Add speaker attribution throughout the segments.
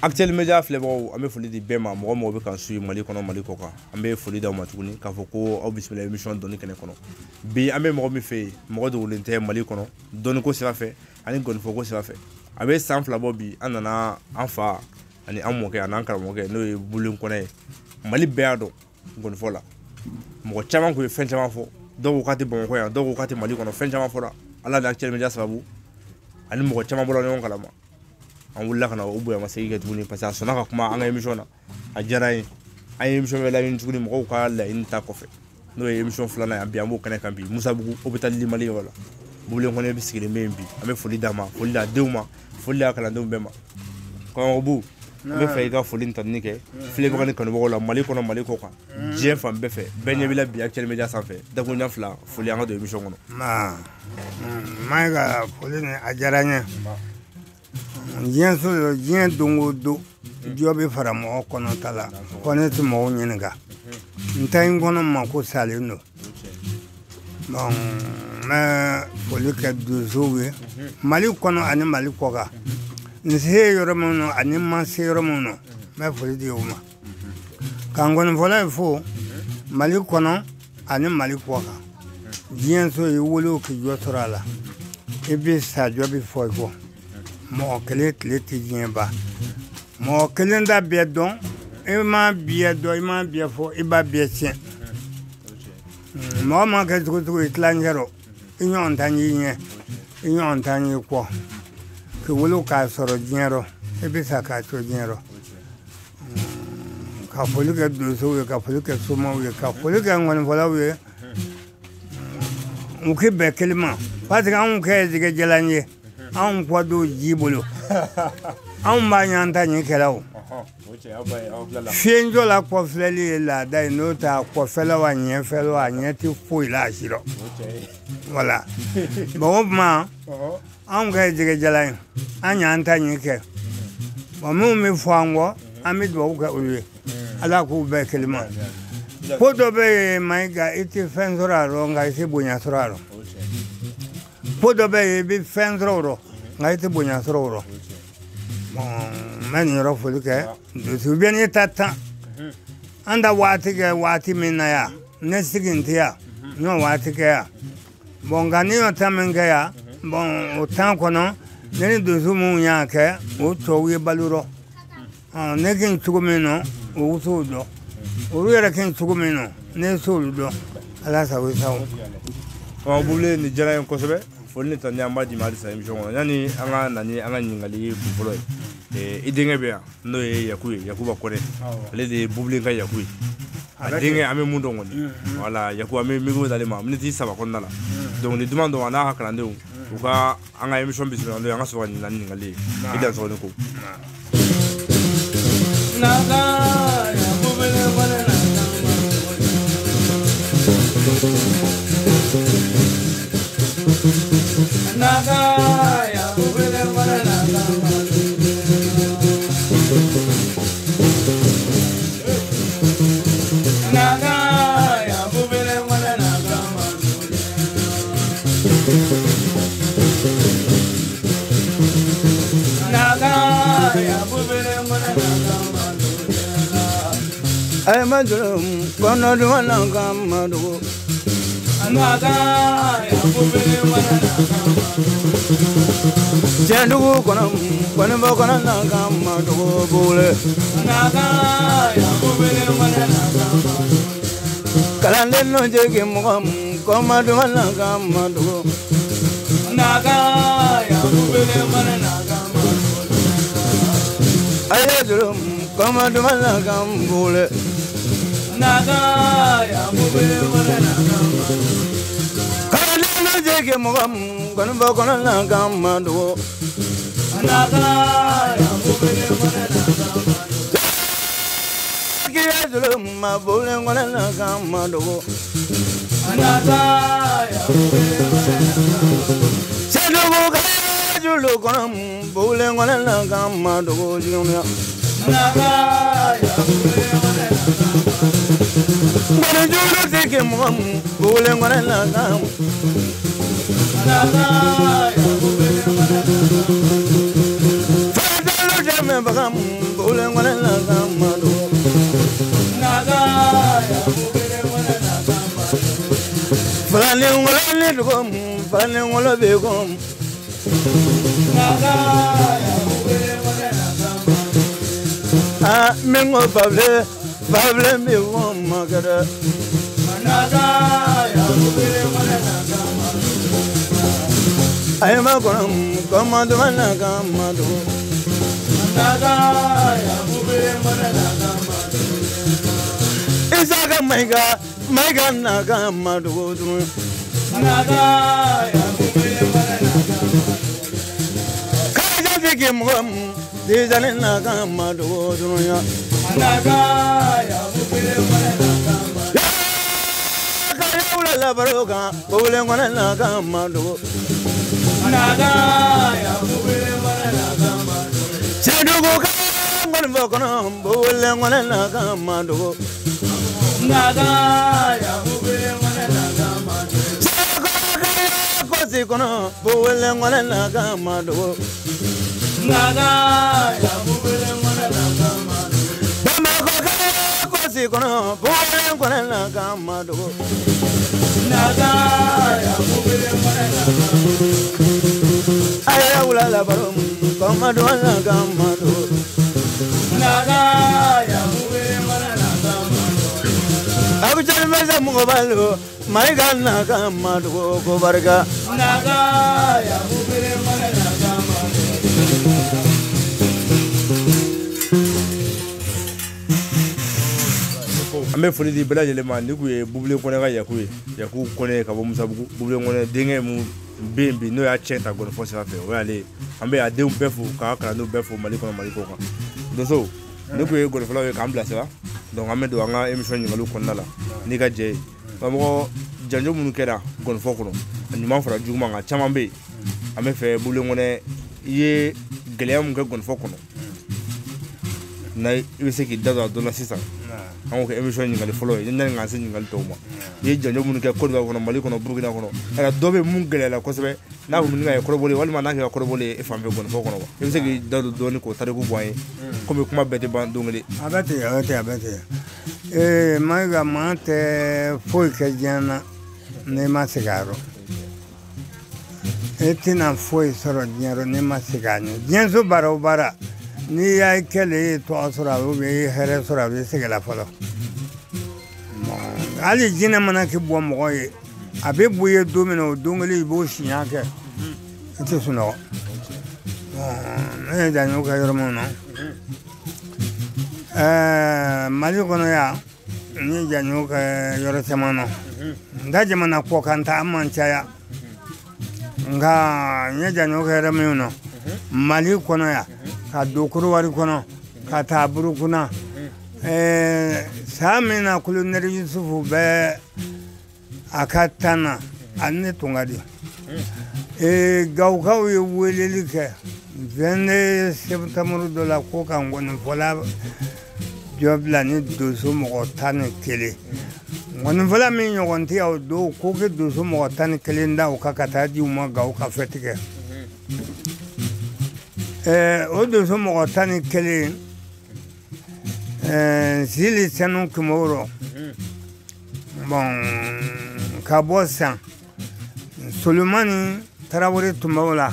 Speaker 1: Actuel Media filɛbagaw, an bɛ foli di bɛɛ ma, mɔgɔ mɔgɔ bɛ k'an suit Mali kɔnɔ, Mali kɔ kan. An bɛ foli d'aw ma tuguni k'a fɔ ko aw bisimila émission dɔnni kɛnɛ kɔnɔ. Bi an bɛ mɔgɔ min fɛ yen, mɔgɔ dogolen tɛ Mali kɔnɔ dɔnniko sira fɛ ani gɔnifɔko sira fɛ. A bɛ san 2 bɔ bi, an nana an fa ani an mɔkɛ ani an karamɔgɔkɛ, n'o ye Bubilen Kɔnɛ ye. Mali bɛɛ y'a dɔn gɔnifɔ la. Mɔgɔ caman kun ye fɛn caman fɔ, dɔw ko k'a tɛ Bamakɔ yan, dɔw ko k'a tɛ Mali kɔnɔ, fɛn caman fɔra. Ala ni Actuel Media sababu ani mɔgɔ caman bɔra ɲɔgɔn kalama. An wulila ka na o bonyamasegin kɛ tuguni parce que a sɔnna ka kuma an ka émission na, a diyara an ye. An ye émission bɛɛ laɲini tuguni mɔgɔw ka laɲini ta kɔfɛ, n'o ye émission 2nan ye. Bi an b'o kɛnɛ kan bi Musabugu hôpital Mali yɔrɔ la. Bubilen Kɔnɛ bɛ sigilen bɛ yen bi. An bɛ foli d'a ma, foli d'a denw ma, foli d'a kalandenw bɛɛ ma. Karamɔgɔ Bu, n bɛ fɛ i ka foli ni tanuni kɛ filɛbaga ni kanubagaw la Mali kɔnɔ, Mali kɔ kan, diɲɛ fan bɛɛ fɛ. Bɛɛ ɲɛ b'i la bi Actuel Media sanfɛ. Dakuruɲa 2, foli, an ka don émission kɔnɔ.
Speaker 2: Mayiga, foli ni a diyara n ye. Diɲɛ so diɲɛ don o don, jɔ bɛ fara mɔgɔ kɔnɔ ta la, ko ne tɛ mɔgɔw ɲininka n ta in kɔnɔ ma ko salen don. Bon, n bɛ foli kɛ donsow ye Mali kɔnɔ ani Mali kɔ kan. N se yɔrɔ min na ani n ma se yɔrɔ min na, n bɛ foli di u ma. Ka n gɔnifɔla fo Mali kɔnɔ ani Mali kɔ kan. Diɲɛ so i wolo k'i jɔ sɔrɔ a la, i bɛ sa jɔ bɛ fɔ i kɔ. Mɔgɔ kelen tile tɛ diɲɛ ban, mɔgɔ kelen ta bɛɛ dɔn, i ma bɛɛ dɔn, i ma bɛɛ fɔ, i b'a bɛɛ tiɲɛ. Mɔgɔ ma kɛ cogo cogo, i tilancɛ rɔ, i ɲɔgɔn ta y'i ɲɛ, i ɲɔgɔn ta y'i kɔ. K'i wolo k'a sɔrɔ diɲɛ rɔ, i bɛ sa k'a to diɲɛ rɔ. Ka foli kɛ donsow ye, ka foli kɛ somaw ye, ka foli kɛ ŋɔnifɔlaw ye. U k'i bɛn kelen ma, parce que anw kɛ jɛgɛjalan ye, anw kɔ don ji bolo, anw b'a ɲan ta ɲin kɛla o. Fiyɛnjɔ la kɔfilɛli ye laada ye, n'o tɛ a kɔfɛla wa ɲɛfɛla wa, a ɲɛ tɛ foyi la a si rɔ. Voilà. Bon, o tuma anw kɛ jɛgɛjalan ye, an y'an ta ɲin kɛ. Bon, minnu bɛ fɔ an kɔ, an bɛ dugawu kɛ olu ye, Ala k'u bɛɛ kelen ma. Ko dɔ bɛ yen Mayiga, i tɛ fɛn sɔrɔ a rɔ, nka i tɛ bonya sɔrɔ a rɔ. Ko dɔ bɛ yen, i bɛ fɛn sɔrɔ o rɔ, nka i tɛ bonya sɔrɔ o rɔ. Bon, n bɛ nin yɔrɔ foli kɛ. Dusu bɛ ne ta tan. An ta waati kɛ waati min na yan, ne sigi n tɛ yan, n y'o waati kɛ yan. Bon, nka ne y'o tan min kɛ yan, bon, o tan kɔnɔ, ne ni dusu minnu y'a kɛ, o tɔw ye balo rɔ. Ne kɛ cogo min na, o t'o dɔn. Olu yɛrɛ kɛ cogo min na, ne t'olu dɔn. Ala sago i sago.
Speaker 1: Bubilen, nin diyara n ye kosɛbɛ. Foli ni tanuni an b'a d'i ma halisa émission kɔnɔ. Yanni an ka na ni an ka ɲininkali kunfɔlɔ ye, i denkɛ bɛ yan, n'o ye Yaku ye, Yakuba Kɔnɛ. Ale de ye Bubilen ka Yaku ye. A denkɛ, an bɛ mun dɔn kɔni. Voilà, Yaku, an bɛ micro d'ale ma miniti 3 kɔnɔna la. Donc ni duman dɔn a n'a ka kalandenw, u ka an ka émission bisimila n'o ye, an ka sɔrɔ ka na ni ɲininkali ye. I dansɔgɔ ni ko.
Speaker 2: Ay madrum kono duwana kamadu Jandugu kono kono kono kamadu bule Kalande no jege mugam koma duwana kamadu Ay madrum koma duwana kambule Kalande jege mugam kono kono kamadu Ma bole ngona kamadu Sedugu kajulu kono bole ngona kamadu jumya Ngona julu teke mugam bole ngona kam Fadalu mɛ baga bole ŋɔnɛ na ka ma dogo.
Speaker 3: Naga yaku bele ŋɔnɛ na ka ma dogo.
Speaker 2: Falani ŋɔlɔ ni dogo falani ŋɔlɔ bɛ ko.
Speaker 3: Naga yaku bele ŋɔnɛ na ka ma dogo.
Speaker 2: Ah min ko bable bable mi wo ma kɛrɛ.
Speaker 3: Naga yaku bele ŋɔnɛ na ka ma dogo.
Speaker 2: Ayi ma kɔnɔ kɔma duma na ka ma dogo.
Speaker 3: Naga yaku bele ŋɔnɛ na ka ma dogo.
Speaker 2: Isaka Mayiga Mayiga na ka ma dogo tuguni.
Speaker 3: Naga yaku bele ŋɔnɛ na ka ma dogo.
Speaker 2: Kaja fiki mɔgɔ dizani na ka ma dogo tuguni.
Speaker 3: Naga yaku bele ŋɔnɛ na ka ma dogo.
Speaker 2: Kaya wula labaro kan bole ŋɔnɛ na ka ma dogo.
Speaker 3: Naga yaku bele ŋɔnɛ na ka ma dogo.
Speaker 2: Sedugu ka ŋɔni fɔ kɔnɔ bole ŋɔnɛ na ka ma dogo.
Speaker 3: Naga yaku bele ŋɔnɛ na ka ma dogo.
Speaker 2: Seko kaya kosi kɔnɔ bole ŋɔnɛ na ka ma dogo.
Speaker 3: Naga yaku bele ŋɔnɛ na ka ma dogo.
Speaker 2: Bamakɔ kaya kosi kɔnɔ bole ŋɔnɛ na ka ma dogo.
Speaker 3: Naga yaku bele ŋɔnɛ na ka ma dogo.
Speaker 2: Aya wula labaro kɔma duma na ka ma dogo.
Speaker 3: Naga yaku bele ŋɔnɛ na ka ma dogo.
Speaker 2: Abuja mɛsɛ mɔgɔ balo Mayiga na ka ma dogo ko barika.
Speaker 3: Naga yaku bele ŋɔnɛ na ka ma dogo.
Speaker 1: An bɛ foli di bɛɛ lajɛlen ma. Ni kun ye Bubile Kɔnɛ ka Yaku ye, Yaku Kɔnɛ ka bɔ Musabugu. Bubile Kɔnɛ denkɛ mun bɛ yen bi n'o y'a cɛ ta gɔnifɔ sira fɛ, o y'ale ye. An bɛ a denw bɛɛ fo k'a kalandenw bɛɛ fo Mali kɔnɔ Mali kɔ kan. Donso ne kun ye gɔnifɔlaw ye k'an bilasira. Donc an bɛ don an ka émission ɲininkaliw kɔnɔna la n'i ka jɛ ye. Karamɔgɔ, janjo minnu kɛra gɔnifɔ kɔnɔ, a ɲuman fara juguman kan caman bɛ yen. An bɛ fɛ Bubile Kɔnɛ, i ye gɛlɛya mun kɛ gɔnifɔ kɔnɔ, na i bɛ se k'i da don a dɔ la sisan. An k'o kɛ émission ɲininkali fɔlɔ ye, yanni k'an se ɲininkali tɔw ma. I ye janjo minnu kɛ Côte d'Ivoire kɔnɔ, Mali kɔnɔ, Burukina kɔnɔ, yala dɔ bɛ mun gɛlɛyala kosɛbɛ n'a kun bɛ ka kɛ kɔrɔbɔli ye walima n'a kɛra kɔrɔbɔli ye e fan fɛ gɔnifɔ kɔnɔ wa? I bɛ se k'i da don dɔɔni k'o tariku bɔ an ye, komi kuma bɛɛ tɛ ban don kelen.
Speaker 2: A bɛ ten, a bɛ ten, a bɛ ten. Mayiga, maa tɛ foyi kɛ diɲɛ na n'i ma segin a yɔrɔ. E tɛna foyi sɔrɔ diɲɛ rɔ n'i ma segin a ɲɛ. Diɲɛso baara o baara, n'i y'a kɛlen ye tɔgɔ sɔrɔ a bɛ i ye hɛrɛ sɔrɔ a bɛ segin la fɔlɔ. Hali jinɛ mana k'i bɔ mɔgɔ ye, a bɛ bɔ i ye don min na, o don kelen i b'o siɲɛ kɛ, i tɛ sunɔgɔ. Ne ye janjo kɛ yɔrɔ min na, Mali kɔnɔ yan, n ye janjo kɛ yɔrɔ caman na. N ta jamana kɔkan ta an man caya, nka n ye janjo kɛ yɔrɔ min na, Mali kɔnɔ yan, ka don Korowari kɔnɔ, ka taa Burukina. San min na Kolonɛli Yusufu bɛ a ka tan na, ani ne tun ka di. Gawukaw ye weleli kɛ 22 septembre dɔ la ko ka ngɔnifɔla jɔ bila ni donso mɔgɔ 11. Ngɔnifɔla min ɲɔgɔn tɛ yan o don, ko kɛ donso mɔgɔ 11 da o kan ka taa di u ma Gawo ka fɛti kɛ. O donso mɔgɔ 11, Sili Sanu Kumoro, bon ka bɔ San, Solomani Tarawele tun b'o la,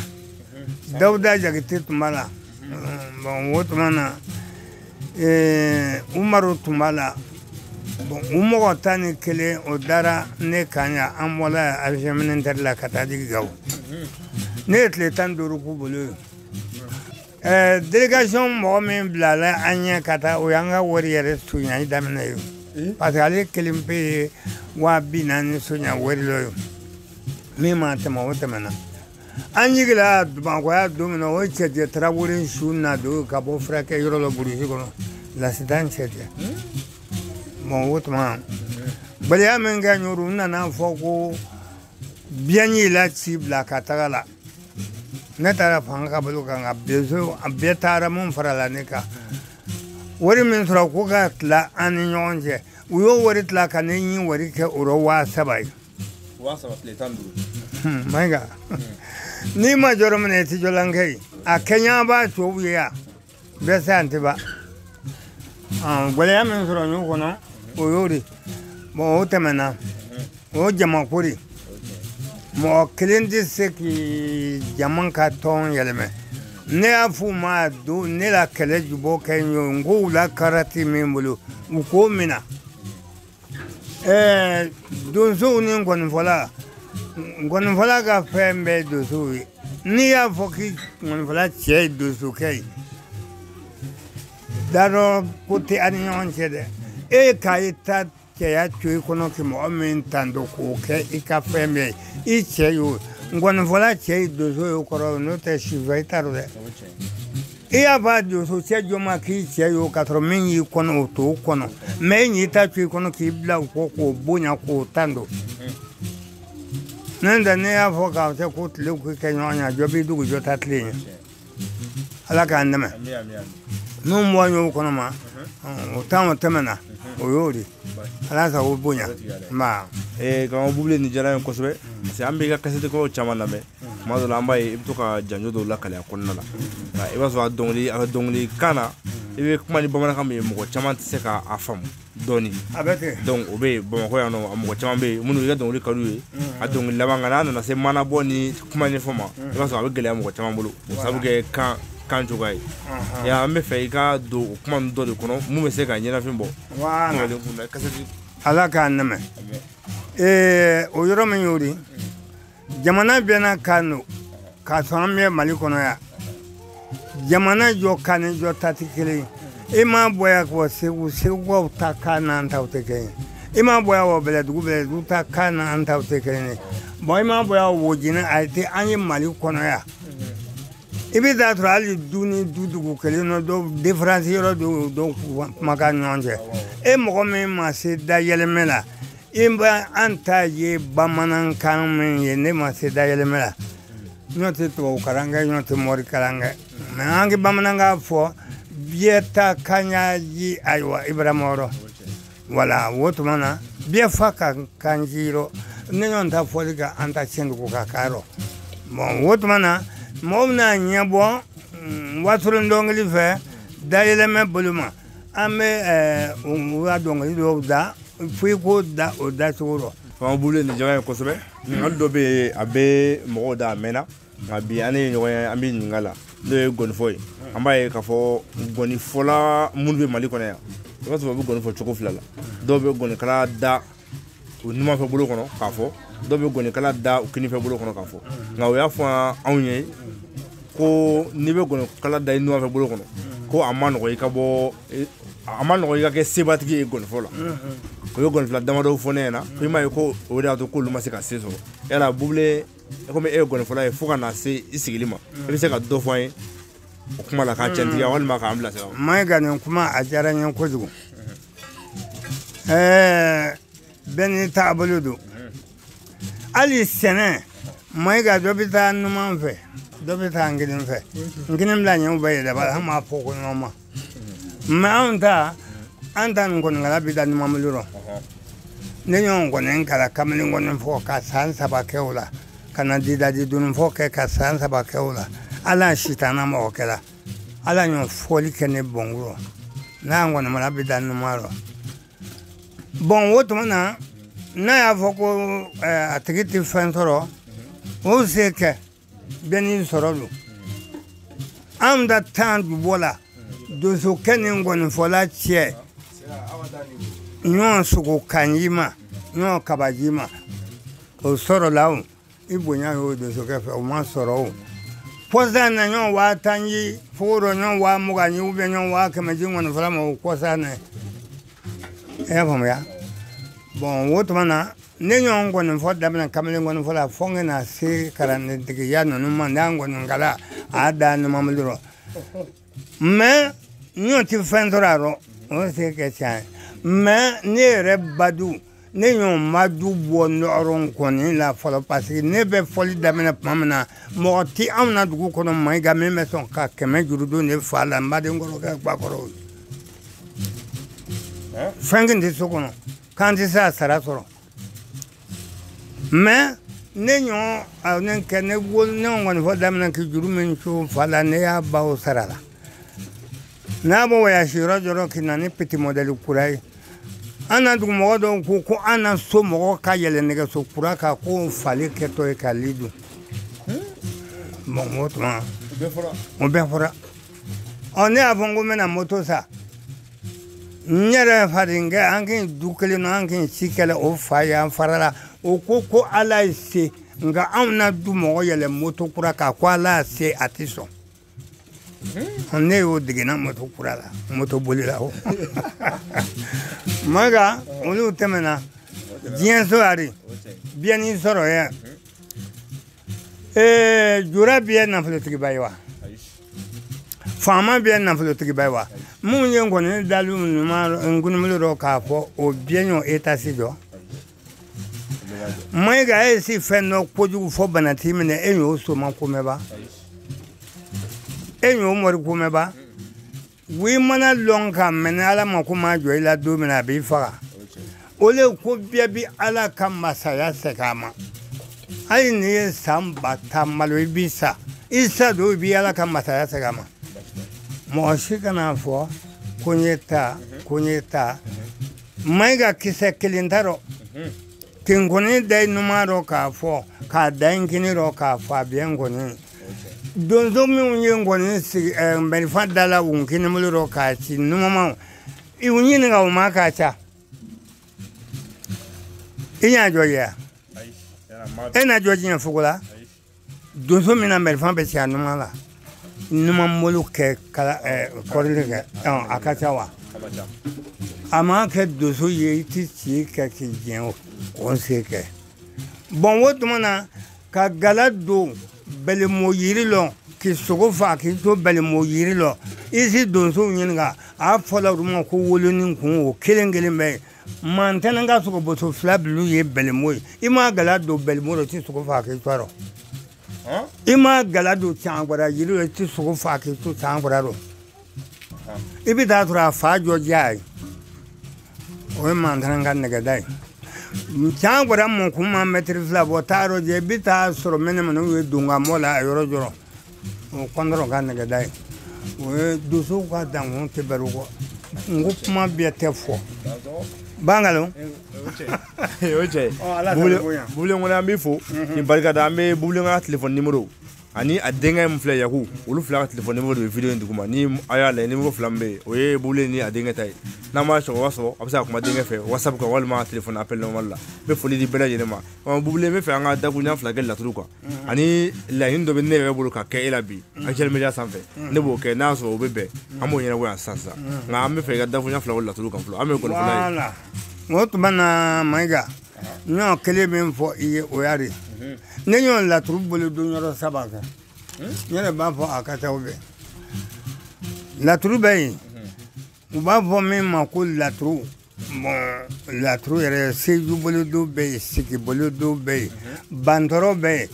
Speaker 2: Dawuda Jakite tun b'a la, bon o tuma na Umaru tun b'a la. Bon u mɔgɔ 11 o dara ne kan yan, an bɔla avion militaire la ka taa di Gawo. Ne ye tile 15 k'u bolo yen. Délégation mɔgɔ min bilala an ɲɛ ka taa, o y'an ka wari yɛrɛ soɲali daminɛ ye. Parce que ale kelen pe ye 40.000 soɲa wari dɔ ye. Min ma tɛmɛ o tɛmɛna. An jiginna Bamakɔ yan don min na, o Cɛcɛ Tarawele su na don ka bɔ furakɛ yɔrɔ la burusi kɔnɔ, lasidan Cɛcɛ. Bon o tuma gɛlɛya min kɛ ɲɔru, n nana fɔ ko biɲɛ y'i la ci bila ka taga la. Ne taara fanga ka bolo kan, ka beso a bɛɛ taara mun farala ne kan. Wari min sɔrɔ ko ka tila an ni ɲɔgɔn cɛ, u y'o wari tila ka ne ɲi wari kɛ o rɔ 3000 ye.
Speaker 1: 3000 tile 15.
Speaker 2: Mayiga, n'i ma jɔ yɔrɔ min na i tɛ jɔlan kɛ yen. A kɛɲɛ b'a tubabu ye yan. Bɛɛ se an tɛ ban. Gɛlɛya min sɔrɔ ɲɔgɔn kɔnɔ o y'o de. Bon o tɛmɛna o jamako de. Mɔgɔ kelen tɛ se k'i jama ka tɔn yɛlɛmɛ. Ne y'a f'u ma don ne la kɛlɛ jubɔ kɛ n ye n ko u la karati min bolo u k'o minɛ. Donsow ni ngɔnifɔla ngɔnifɔla ka fɛn bɛɛ ye donsow ye. N'i y'a fɔ k'i ngɔnifɔla cɛ ye donsokɛ ye dadɔ ko tɛ a ni ɲɔgɔn cɛ dɛ. E ka i ta cɛya to i kɔnɔ k'i mɔgɔ min tando k'o kɛ i ka fɛn bɛɛ ye i cɛ y'o ngɔnifɔla cɛ ye donso ye o kɔrɔ n'o tɛ sifɛ i t'a dɔn dɛ. I y'a fɔ a donso cɛ jɔ ma k'i cɛ y'o k'a sɔrɔ min y'i kɔnɔ o t'o kɔnɔ mɛ e y'i ta to i kɔnɔ k'i bila o kɔ k'o bonya k'o tando. N'o tɛ ne y'a fɔ k'a fɔ ko tile k'u kɛ ɲɔgɔn ɲɛ jɔ b'i dugu jɔ ta tile ɲɛ. Ala k'an dɛmɛ. N'u bɔ ɲɔgɔn kɔnɔ ma o tan o tɛmɛna o y'o de. Ala sago bonya. Nba.
Speaker 1: Karamɔgɔ Bubile nin diyara n ye kosɛbɛ parce que an bɛ i ka kasɛti caman lamɛn tuma dɔ la an b'a ye i bɛ to ka janjo dɔw lakale a kɔnɔna la nka i b'a sɔrɔ a dɔnkili a ka dɔnkili kan na i bɛ kuma ni bamanankan min ye mɔgɔ caman tɛ se k'a faamu dɔɔni.
Speaker 2: A bɛ ten.
Speaker 1: Donc o bɛ yen Bamakɔ yan nɔ a mɔgɔ caman bɛ yen minnu i ka dɔnkili ka d'u ye a dɔnkili laban nka n'a nana se manabɔ ni kuma ɲɛfɔ ma i b'a sɔrɔ a bɛ gɛlɛya mɔgɔ caman bolo o sababu kɛ kan cogoya ye. Ya an bɛ fɛ i ka don o kuma ninnu dɔ de kɔnɔ mun bɛ se ka ɲɛnafin bɔ.
Speaker 2: Ala k'an dɛmɛ. O yɔrɔ min y'o de jamana bɛɛ n'a kan don k'a sɔrɔ an bɛ Mali kɔnɔ yan. Jamana jɔ kan ni jɔ ta tɛ kelen ye. I m'a bɔ yan kɔ Segu Segukaw ta kan n'an taw tɛ kelen ye. I m'a bɔ yan wɔ Bɛlɛdugu Bɛlɛdugu ta kan n'an taw tɛ kelen ye. Bon i m'a bɔ yan Wojinɛ a tɛ an ye Mali kɔnɔ yan. I bɛ taa sɔrɔ hali du ni du dugu kelen na dɔw différence yɔrɔ dɔw dɔw kumakan ni ɲɔgɔn cɛ. E mɔgɔ min ma se dayɛlɛmɛ la i bɛ an ta ye bamanankan min ye ne ma se dayɛlɛmɛ la. Ɲɔ tɛ tubabu kalan kɛ ɲɔ tɛ mori kalan kɛ mɛ an kɛ bamanankan fɔ biyɛ ta kan y'a ji ayiwa Ibrahima yɔrɔ. Wala o tuma na biyɛ fa ka kan ji yɔrɔ ne ɲɔgɔn ta fɔli ka an ta tiɲɛ dugu ka k'a yɔrɔ. Bon o tuma na mɔgɔw bɛna ɲɛbɔ wasolon dɔnkili fɛ dayɛlɛmɛ bolo ma an bɛ u ka dɔnkili dɔw da fo i k'o da o dacogo rɔ.
Speaker 1: Karamɔgɔ Bubile nin diyara n ye kosɛbɛ. Ɲininkali dɔ bɛ yen a bɛ mɔgɔw da a mɛnna nka bi an ye ɲɔgɔn ye an bɛ ɲininka la n'o ye gɔnifɔ ye. An b'a ye k'a fɔ gɔnifɔla minnu bɛ Mali kɔnɔ yan i b'a sɔrɔ u bɛ gɔni fɔ cogo fila la. Dɔw bɛ gɔnikala da u numanfɛ bolo kɔnɔ k'a fɔ dɔw bɛ gɔnikala da u kinifɛ bolo kɔnɔ k'a fɔ nka o y'a fɔ anw ye ko n'i bɛ gɔnikala da i numanfɛ bolo kɔnɔ ko a ma nɔgɔ i ka bɔ a ma nɔgɔ i ka kɛ sebatigi ye gɔnifɔ la. O ye gɔnifila damadɔ fɔ ne ɲɛna ko i m'a ye ko o de y'a to k'olu ma se ka se sɔrɔ. Yala Bubile komi e ye gɔnifɔla ye fo ka na se i sigili ma i bɛ se ka dɔ fɔ an ye o kuma la k'a cɛntigiya walima k'an bilasira.
Speaker 2: Mayiga nin kuma a diyara n ye kojugu. Bɛɛ n'i taabolo don. Hali sɛnɛ Mayiga dɔ bɛ taa numan fɛ dɔ bɛ taa n kelen fɛ n kelen bila ɲɛw bɛɛ yɛlɛma an b'a fɔ ko ɲɔgɔn ma. Mɛ anw ta an ta nin kɔnikala bɛ da numan bolo rɔ. Ne ɲɔgɔn kɔni kala kamalen kɔni fɔ ka san 3 kɛ o la ka na didadi donni fɔ kɛ ka san 3 kɛ o la ala sitana mɔgɔ kɛla ala ɲɔ fɔli kɛ ne bɔnkuru n'a kɔni bɛ da numan rɔ. Bon o tuma na n'a y'a fɔ ko a tigi tɛ fɛn sɔrɔ o se kɛ bɛɛ n'i sɔrɔ don. Anw ta tan dubɔ la donsokɛ ni ngɔnifɔla cɛ ɲɔgɔn sogo kanji ma ɲɔgɔn kabaji ma o sɔrɔla o i bonya y'o donsokɛ fɛ o ma sɔrɔ o. Kɔsa na ɲɔgɔn 50,000 ji fogo dɔ ɲɔgɔn 20,000 ji ubiyɛn ɲɔgɔn 100,000 ji ngɔnifɔla ma o kɔsa na. I y'a faamuya. Bon o tuma na ne ɲɔgɔn gɔnifɔ daminɛ kamalen gɔnifɔ la fo n ka na se kalandentigiya ninnu ma n'a gɔnikala a da numan bolo rɔ. Mɛ ɲɔ tɛ fɛn sɔrɔ a rɔ o se kɛ tiɲɛ ye. Mɛ ne yɛrɛ badu ne ɲɔgɔn ma du bɔ nɔrɔ kɔni la fɔlɔ parce que ne bɛ fɔli daminɛ tuma min na mɔgɔ tɛ anw na dugu kɔnɔ Mayiga min bɛ sɔn ka 100 juru don ne fa la n baden kɔrɔkɛ bakɔrɔw. Fɛn kin tɛ so kɔnɔ k'an tɛ se a sara sɔrɔ. Mɛ ne ɲɔgɔn ne kɛ ne wolo ne kɔni fɔ daminɛ k'i juru min co fa la ne y'a baw sara la. N'a bɔ voyage yɔrɔ dɔrɔn k'i na ni petit modèle kura ye. An na dugumɔgɔ dɔw ko ko an na so mɔgɔ ka yɛlɛ nɛgɛso kura kan ko fali kɛtɔ ye ka li dun. Bon o tuma o bɛɛ fɔra. Ɔ ne y'a fɔ n ko n bɛna moto san. N yɛrɛ fadenkɛ an k'i du kelen na an k'i ci kɛlɛ o fa ye an farala o ko ko Ala ye se nka anw na du mɔgɔ yɛlɛ moto kura kan ko Ala y'a se a tɛ sɔn. Ne y'o degena moto kura la moto boli la o. Maga olu tɛmɛna diɲɛ so yari biyɛnni sɔrɔ yɛ. Jura biyɛ nafolotigiba ye wa? Faama biyɛ nafolotigiba ye wa? Mun ye nkɔni dalu ɲuman nkunumulu dɔ k'a fɔ o biyɛ ɲɔ etasi jɔ. Mayiga e si fɛn dɔ kojugu fɔ bana t'i minɛ e y'o soma komɛba. E y'o mori komɛba. Wi mana lɔn ka mɛnɛ Ala ma ko ma jɔ i la don min na a b'i faga. O le ko bɛɛ bi Ala ka masaya segin a ma. Hali n'i ye san 10 000 malo i b'i sa. I sa don i b'i Ala ka masaya segin a ma. Mɔgɔ si kana fɔ ko n ye ta ko n ye ta. Mayiga kisɛ kelen t'a rɔ. Kinkɔni da i numan rɔ k'a fɔ k'a da i kini rɔ k'a fɔ a bɛ nkɔni. Donso minnu ye nkɔni sigi marifa da la u kinibolo rɔ k'a ci numamaw i ɲininka o ma k'a ca. I y'a jɔ ye e n'a jɔ diɲɛ fogo la. Donso min na marifa bɛ ci a numan la numan bolo kɛ kala kɔrili kɛ a ka ca wa. A ma kɛ donso ye i ti ci kɛ k'i diɲɛ o se kɛ. Bɔn o tuma na ka gala don bɛlɛmo yiri lɔ k'i sogo fa k'i to bɛlɛmo yiri lɔ i si donsow ɲininka a fɔla olu ma ko wolonin kun o kelen kelen bɛ yen. Mantɛnɛ ka sogoboso fila bilu ye bɛlɛmo ye. I ma gala don bɛlɛmo rɔ i ti sogo fa k'i to a rɔ. I ma gala don cangwara yiri rɔ i ti sogo fa k'i to cangwara rɔ. I bɛ taa sɔrɔ a fa jɔ diya ye. O ye mantɛnɛ ka nɛgɛda ye. Cangwara mɔ kun ma mɛtiri 2 bɔ taa yɔrɔ jɛ i bɛ taa sɔrɔ mɛnɛmɛnɛw ye donkamɔ la a yɔrɔ jɔrɔ. O kɔndɔrɔ ka nɛgɛda ye. O ye donsow ka dankun tɛ bɛrɛ kɔ. N ko kuma bɛɛ tɛ fɔ. Bangalo.
Speaker 1: O cɛ. Bubilen kɔni an b'i fo k'i barika da. An bɛ Bubilen ka téléphone numéro ani a denkɛ min filɛ Yaku olu fila ka téléphone numéro de bɛ vidéo in duguma ni a y'a lajɛ numéro fila min bɛ yen o ye Bubilen ni a denkɛ ta ye. N'a ma sɔrɔ o b'a sɔrɔ a bɛ se ka kuma denkɛ fɛ WhatsApp kan walima téléphone appel normal la. N bɛ foli di bɛɛ lajɛlen ma. Bubilen n bɛ fɛ an ka dakuruɲa 2 kɛ laturu kan ani laɲini dɔ bɛ ne yɛrɛ bolo ka kɛ e la bi Actuel Media sanfɛ. Ne b'o kɛ n'a sɔrɔ o bɛ bɛn an b'o ɲɛnabɔ yan sisan sisan. Nka an bɛ fɛ i ka dakuruɲa 2 kɛ laturu kan fɔlɔ. An bɛ kɔni fɔlɔ ye.
Speaker 2: O tuma na Mayiga n y'o kelen min fɔ i ye o y'a de. Ne y'o laturu bolo don yɔrɔ 3 kɛ. N yɛrɛ b'a fɔ a ka ca o bɛɛ. Laturu bɛ yen. U b'a fɔ min ma ko laturu. Bon laturu yɛrɛ seju bolodo bɛ yen sigi bolodo bɛ yen bantɔrɔ bɛ yen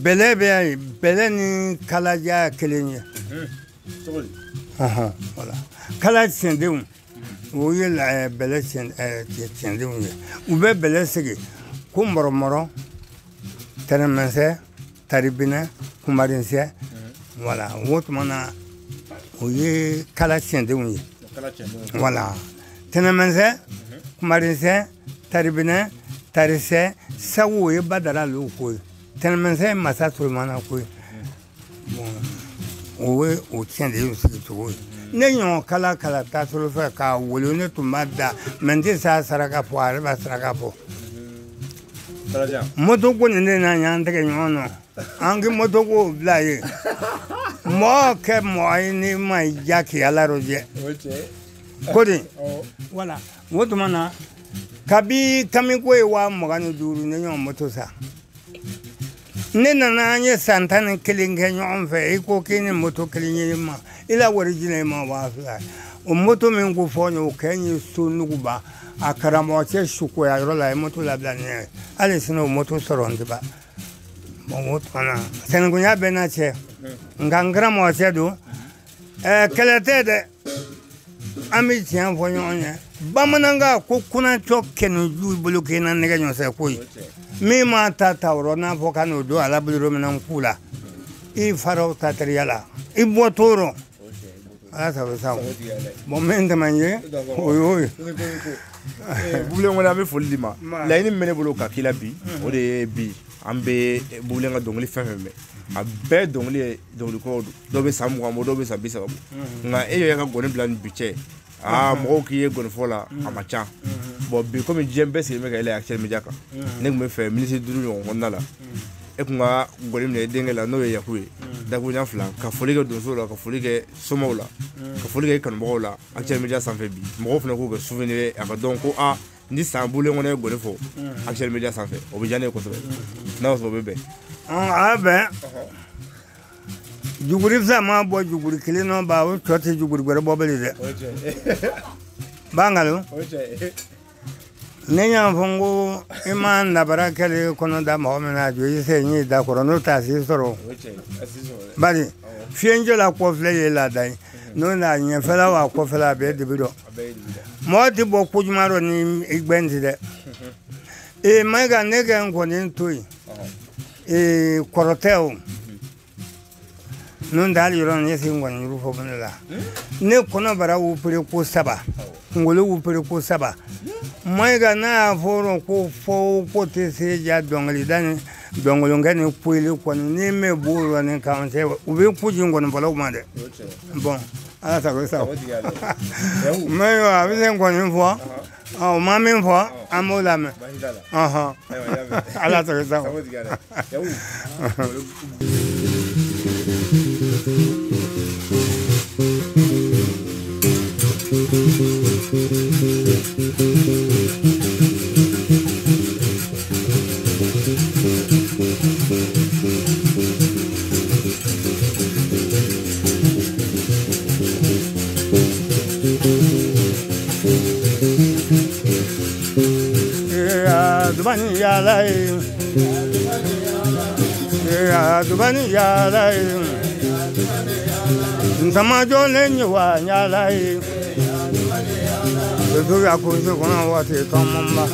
Speaker 2: bɛlɛ bɛ yen bɛlɛ ni kalaja kelen ye. Voilà. Kala tiɲɛdenw o ye bɛlɛ tiɲɛdenw ye. U bɛ bɛlɛ sigi ko mɔrɔmɔrɔ tɛnɛmɛsɛ taribinɛ kunbarinsɛ. Voilà o tuma na o ye kala tiɲɛdenw ye. Voilà tɛnɛmɛsɛ kunbarinsɛ taribinɛ tarisɛ sagu o ye badara olu ko ye. Tɛnɛmɛsɛ ye masa Solomana ko ye. Bon o ye o tiɲɛdenw sigi cogo ye. Ne ɲɔgɔn kala kala taasolo fɛ k'a wolo ne tun b'a da mɛ n tɛ s'a saraka fɔ a yɛrɛ b'a saraka fɔ. Moto ko nin de n'a y'an tɛgɛ ɲɔgɔn nɔ an k'i moto ko bila yen. Mɔgɔ kɛ mɔgɔ ye n'i ma i ja k'i Ala rɔjɛ. Ko de wala o tuma na kabi kamiko ye 25,000 ne ɲɔgɔn moto san. Ne nana an ye san 11 kɛ ɲɔgɔn fɛ i ko k'i ni moto kelen ye ma i la wari jinɛ i ma 2,000. O moto min ko fɔ n ye o kɛ n ye so nuguba a karamɔgɔ cɛ sukoya yɔrɔ la a ye moto labila ne ye hali sini o moto sɔrɔ n tɛ ban. Bon o tuma na sɛnɛkunya bɛɛ n'a cɛ nka n karamɔgɔ cɛ don kɛlɛ tɛ dɛ. An bɛ tiɲɛ fɔ ɲɔgɔn ye. Bamanankan ko kunnacɔ kɛnɛju bolo k'i na nɛgɛ ɲɔsɛ ko ye. Min ma ta ta o rɔ n'a fɔ ka n'o don ala bolo min na k'u la i faraw ta teriya la i bɔ t'o rɔ. Ala sago sago. Bon min tɛmɛ ye o y'o ye.
Speaker 1: Bubilen kɔni an bɛ foli d'i ma. Laɲini min bɛ ne bolo ka k'i la bi, o de ye bi an bɛ Bubilen ka dɔnkili fɛn fɛn mɛn, a bɛɛ dɔnkili ye dɔnkili kɔrɔw don. Dɔw bɛ san 20 bɔ, dɔw bɛ san 30 bɔ. Nka e yɛrɛ ka gɔni bila ni bi cɛ, aa mɔgɔw k'i ye gɔnifɔ la a ma ca. Bon bi komi diɲɛ bɛɛ sigilen bɛ ka yɛlɛ Actuel Media kan, ne tun bɛ fɛ miniti 5 ɲɔgɔn kɔnɔna la, e kun ka gɔni minɛ i denkɛ la n'o ye Yaku ye, dakuruɲa 2, ka foli kɛ donsow la, ka foli kɛ somaw la, ka foli kɛ kanubagaw la Actuel Media sanfɛ bi. Mɔgɔw fana k'o kɛ souvenir ye, a ka dɔn ko aa ni san Bubilen kɔni ye gɔni fɔ Actuel Media sanfɛ, o bɛ diya ne ye kosɛbɛ. N'a y'o sɔrɔ o bɛ bɛn.
Speaker 2: A bɛn. Juguri fila ma bɔ juguri kelen nɔ ba, o tɔ tɛ juguri wɛrɛ bɔ bilen dɛ. Ba nkalon. Ne y'a fɔ n ko i ma nabara kɛlen kɔnɔ da mɔgɔ min na jɔ i se y'i da kɔrɔ n'o t'a si sɔrɔ. Bari fiɲɛjɔ la kɔfilɛ ye laada ye, n'o n'a ɲɛfɛla wa kɔfɛla a bɛɛ dibi dɔn. Mɔgɔ tɛ bɔ ko ɲuman dɔ ni i gbɛn ti dɛ. Ee Mayiga ne kɛ n kɔni to yen. Ee kɔrɔ tɛ o. N'o tɛ hali yɔrɔ ne se n kɔni yuru fɔ ne la. Ne kɔnɔbara wupere ko 3, kunkolo wupere ko 3. Mayiga n'a y'a fɔ ko fo ko tɛ se ja dɔnkilida ni dɔnkolonkɛ ni koyili kɔni ni mɛ b'o yɔrɔnin kan cɛ u bɛ ko jigin kɔni ma dɛ. Bon ala sago sago. Mais a bɛ se n kɔni fɔ, o ma min fɔ an b'o lamɛn. Ala sago sago. Dubani yala ye, dubani yala ye, nsamajɔlen ye wa yala ye, dugu kunsi kɔnɔ waati tɔmɔba,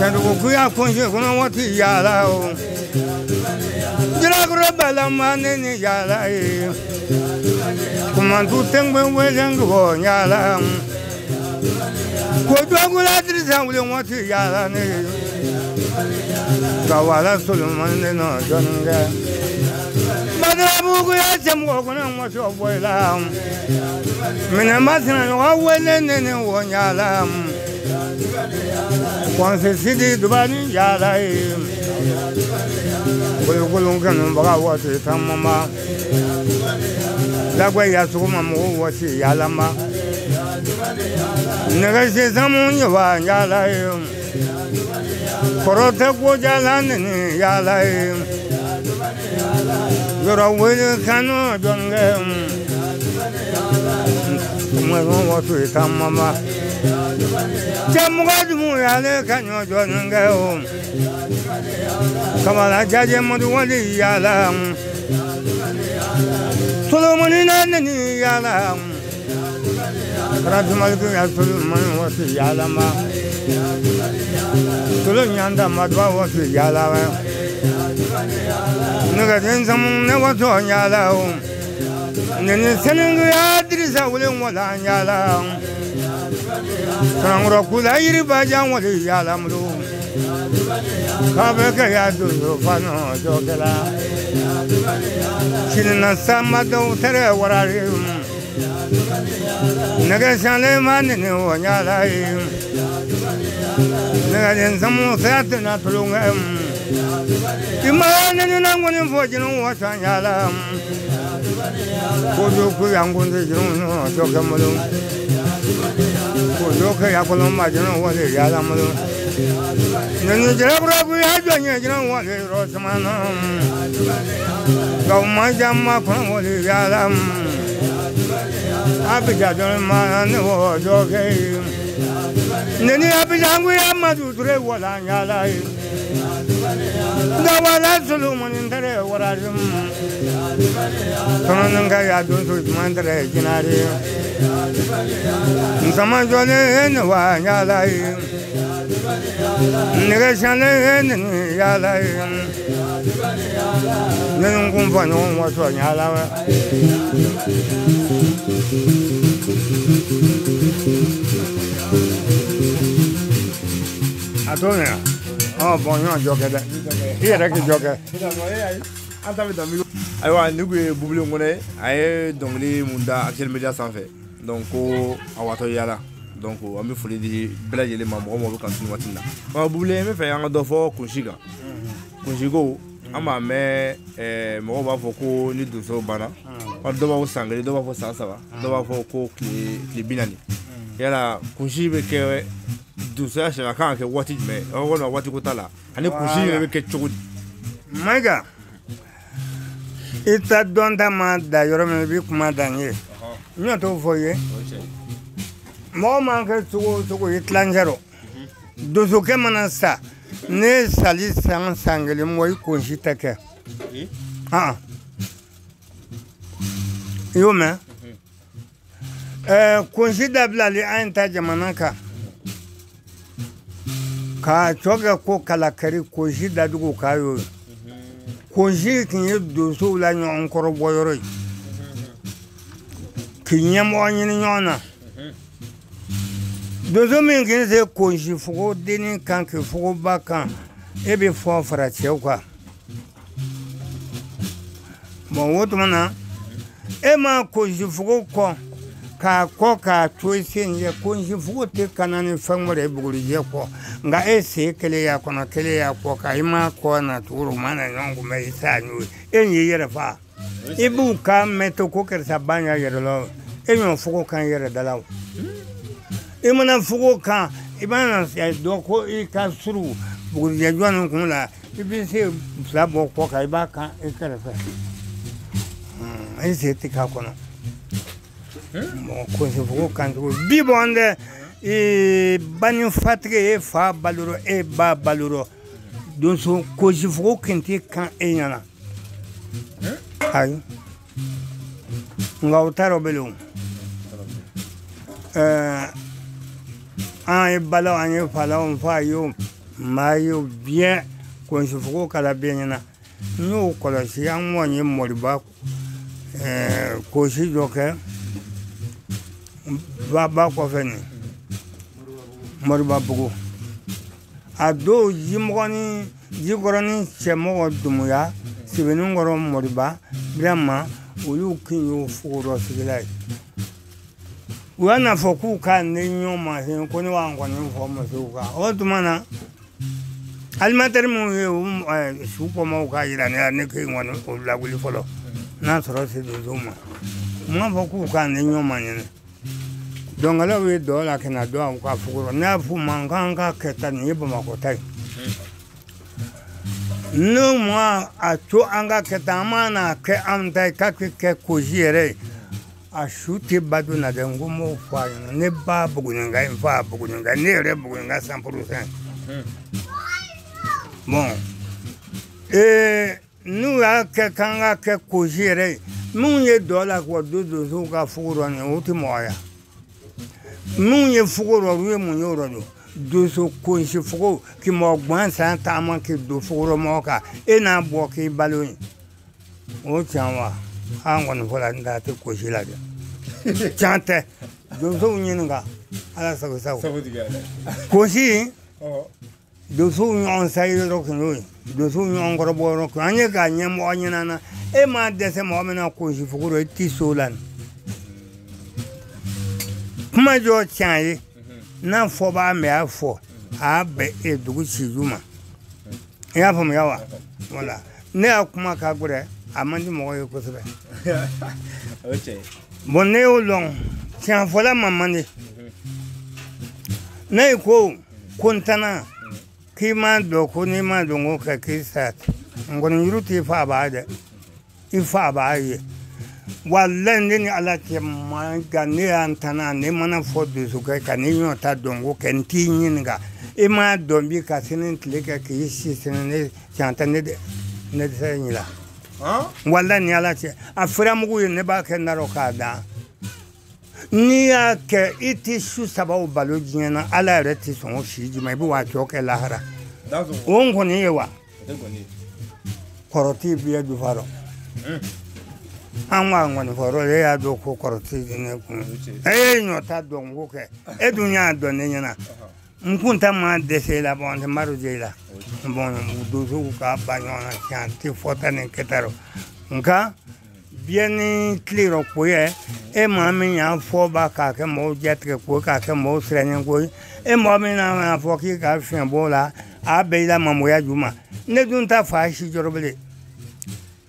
Speaker 2: kɛndugu kunsi kɔnɔ waati yala o, jalakɔrɔ balama ne ni yala ye, kumantu tɛngbɛn wɛlɛngu yala. Kodogula dirisa wuli waati yala ne ye, ka wala Solomani ne nɔ jɔnni kɛ. Badalabugu ya cɛ mɔgɔ kɔnɔ waati o bɔ i la, minɛnba sinaɲɔgɔn wele ne ni wɔ yala. Kɔnsi sidi dubani yala ye, kolokolon kanubaga waati taamama, lagɛ yasuguma mɔgɔw waati yalama. Nɛgɛ sisan ye wa yala ye, kɔrɔ tɛ ko jala ni yala ye, yɔrɔ wele kanu jɔnkɛ, mɔgɔ waati taamama. Cɛ mɔgɔ jugu y'ale ka ɲɔ jɔnkɛ o, kabala jaje mɔdi wali yala, Solomani na ni yala. Karatumaliki ya Solomani waati yalama, Solo ɲanda madwa waati yala. Nɛgɛden samu ne waati yala o, neni sɛnɛngu ya dirisa wuli wala yala. Sanankɔrɔ kula yiribajan wali yala mulu, k'a bɛ kɛ ya donso fana jɔkɛla. Sinina sama dɔw tɛrɛ warari. Nɛgɛ sanlen ma nini o yala ye, nɛgɛden samu saya tɛna tulonkɛ. I ma nini na ŋɔni fɔ jinu wa san yala. Kojo ku ya nkunti jinu nɔ jɔkɛ molo, kojo kɛ ya kɔlɔn ma jinu wale yala molo. Nini jalakura ku ya jɔ ɲɛ jinu wale yɔrɔ caman na, nka u ma jan ma kɔnɔ wale yala. Abidjan dɔrɔn ma ne wɔ jɔkɛ ye, neni Abidjan ko ya Madu Ture wala yala ye, nka wala Solomani tɛrɛ warari. Tɔnɔnin ka ya donso jumɛn tɛrɛ jinari. Nsamajɔlen ne wa yala ye, nɛgɛ sanlen ne ni yala ye. Ne ni n kun fa ɲɔgɔn ma sɔrɔ n y'a lamɛn. A t'o minɛ bɔn ɲɔgɔn jɔ kɛ dɛ i yɛrɛ k'i jɔ kɛ.
Speaker 1: An ta bɛ dan. Ayiwa nin kun ye Bubile Kɔnɛ a ye dɔnkili mun da Actuel Media sanfɛ donc ko a watɔ yala donc an bɛ foli di bɛɛ lajɛlen ma mɔgɔ mɔgɔ bɛ kan tun waati in na. Bubile n bɛ fɛ an ka dɔ fɔ kunsi kan. Kunsiko an b'a mɛn mɔgɔw b'a fɔ ko ni donso banna dɔw b'a fɔ san 1 dɔw b'a fɔ san 3 dɔw b'a fɔ ko tile 40. Yala kunsi bɛ kɛ donsoya sariya kan ka kɛ waati jumɛn walima waati ko t'a la ani kunsi yɛrɛ bɛ kɛ cogo di?
Speaker 2: Mayiga i ta dɔn ta ma da yɔrɔ min i bɛ kuma da n ye n ɲɔ t'o fɔ i ye. Mɔgɔ man kɛ cogo o cogo i tilancɛ rɔ donsokɛ mana sa ne sali san 1 mɔ i kunsi tɛ kɛ. I y'o mɛn? Kunsi dabilali an ta jamana kan k'a cɔ kɛ ko kalakari kunsi dadugu k'a y'o ye. Kunsi tun ye donsow la ɲɔgɔn kɔrɔbɔ yɔrɔ ye k'i ɲɛmɔgɔ ɲini ɲɔgɔn na. Donso min k'i se kunsi fogo denni kan k'i fogoba kan e bɛ fɔ fara cɛw kan. Bɔn o tuma na e ma kunsi fogo kɔ k'a kɔ k'a to i sen ɲɛ kunsi fogo tɛ kana ni fɛn wɛrɛ ye bugurijɛ kɔ nka e sen kelen y'a kɔnɔ kelen y'a kɔ kan i m'a kɔ na cogo o ma na ɲɔgɔn kunbɛn i t'a y'o ye e y'i yɛrɛ fa i b'u kan mɛn to ko karisa ba y'a yɛrɛ la e ɲɔ fogo kan yɛrɛ da la o. I mana fogo kan i mana dɔn ko i ka suru bugurijɛ jɔn nin kun la i bɛ se fila bɔ kɔ kan i b'a kan i kɛrɛfɛ i sen tɛ k'a kɔnɔ. Bon kunsi fogo kan cogo bi bɔn dɛ bani fatigi e fa balorɔ e ba balorɔ donso kunsi fogo kin tɛ kan e ɲɛna ayi nka o t'a dɔn bilen o. An ye balaw an ye falaw fa ye o maa ye o biɲɛ kunsi fogo kala bɛɛ ɲɛna n y'o kɔlɔsi an kɔni ye mɔriba kunsi dɔ kɛ ba kɔfɛ nin Moribabugu a dɔw jimɔgɔnin jikɔrɔnin cɛmɔgɔ Dumuya Sebeninkɔrɔ Moriba Birama olu kin y'o fogo sigila ye. U y'a n'a fɔ k'u ka ne ɲɔgɔn ma ko ne b'an kɔni fɔ musow kan o tuma na alimatɛri minnu ye o su kɔmaw ka yira ne la ne k'e kɔni o lawuli fɔlɔ n'a sɔrɔ se donsow ma u m'a fɔ k'u ka ne ɲɔgɔn ma ɲinɛ. Dɔnkɛlaw ye dɔ la ka na dɔn ka fogo ne y'a f'u ma n k'an ka kɛ ta nin ye Bamakɔ ta ye n'o ma a to an ka kɛ tan an ma n'a kɛ an ta ye k'a kɛ kosi yɛrɛ ye a su tɛ ba don na dɛ n ko n b'o fɔ a ɲɛna ne ba Buguninka n fa Buguninka ne yɛrɛ Buguninka 100%. Bɔn n'u y'a kɛ k'an ka kɛ kosi yɛrɛ ye minnu ye dɔ la k'o don donsow ka fogo rɔ nin o tɛ mɔgɔ ya. Minnu ye fogo rɔ olu ye mun ye o rɔ don donso kunsi fogo k'i mɔgɔ gansan taama k'i don fogo rɔ mɔgɔ kan e n'a bɔ k'i balo ye o tiɲɛ wa an kɔni fɔla n ta tɛ kosi la dɛ tiɲɛ tɛ donsow ɲininka ala sago sago kosi donsow ɲɔgɔn sa yɔrɔ kun y'o ye donsow ɲɔgɔn kɔrɔbɔ yɔrɔ kun an ye k'a ɲɛmɔgɔ ɲin'an na e m'a dɛsɛ mɔgɔ min na kosi fogo rɔ i t'i so la nin. Kuma jɔ tiɲɛ ye n'a fɔ b'a mɛn a fɔ a bɛ e dugu siju ma i y'a faamuya wa wala ne y'a kuma ka gɛrɛ a man di mɔgɔ ye kosɛbɛ. Bɔn ne y'o lɔn tiɲɛ fɔla ma man di ne ko ko n tana k'i m'a dɔn ko n'i m'a dɔn ko kɛ k'i sa n kɔni yuru t'i fa b'a dɛ i fa b'a ye. Walayi ne ni ala cɛ Mayiga ne y'an tana ne mana fɔ donsokɛ ka ne ɲɔ ta dɔnko kɛ n t'i ɲininka e m'a dɔn bi ka sini tile kɛ k'i si sini ne tiɲɛ tɛ ne ne tɛ se ɲin la. Walayi ni ala cɛ a furamugu ye ne b'a kɛ n rɔ k'a da n'i y'a kɛ i tɛ su 3 balo diɲɛ na ala yɛrɛ tɛ sɔn o si juma i bɛ wa jɔ kɛ lahara o n kɔni ye wa. Kɔrɔti biyɛ jufa rɔ an ka ŋɔni fɔ e y'a dɔn ko kɔrɔti ne kun e ye ɲɔ ta dɔn ko kɛ e dun y'a dɔn ne ɲɛna n kun ta ma dɛsɛ i la bɔn n tɛ maro jɛ i la bɔn donsow ka ba ɲɔgɔn na tiɲɛ tɛ fɔta ni kɛta rɔ nka biyɛ ni tile rɔ ko ye e maa min y'a fɔ ba k'a kɛ mɔgɔw jatigɛ ko k'a kɛ mɔgɔw siranɲɛ ko ye e mɔgɔ min n'a fɔ k'i ka fiɲɛ bɔ o la a bɛɛ i la mamoya ju ma ne dun ta fa si jɔrɔ bilen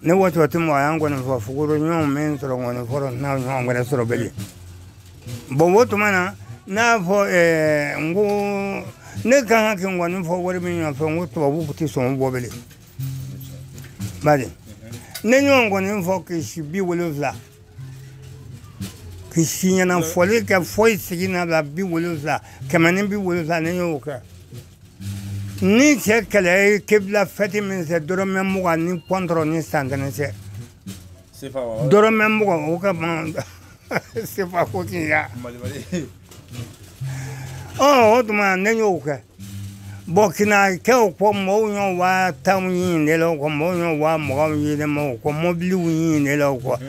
Speaker 2: ne waati tɛ mɔgɔ y'an kɔni fɔ fugoro ɲɔgɔn min sɔrɔ ŋɔni fɔlɔ n'a ɲɔgɔn wɛrɛ sɔrɔ bilen bɔn o tuma na n'a fɔ n ko ne kan ka kɛ ŋɔni fɔ wari min ɲɔgɔn fɛ n ko tubabuw tɛ sɔn o bɔ bilen bari ne ɲɔgɔn kɔni fɔ k'i si 70 k'i si ɲɛna fɔli kɛ foyi sigi na bila 70 170 ne y'o kɛ ni cɛ kɛlɛ ye kebila fɛti min sɛ dɔrɔmɛ 20 ni kɔntɔrɔ ni santɛnɛ cɛ dɔrɔmɛ 20 o ka ban sefa ko k'i ya o tuma ne y'o kɛ bɔn kina kɛ o kɔ mɔgɔw ɲɔ waa tan ɲini ne la o kɔ mɔgɔw ɲɔ waa 20 ɲini ma o kɔ mɔbiliw ɲini ne la o kɔ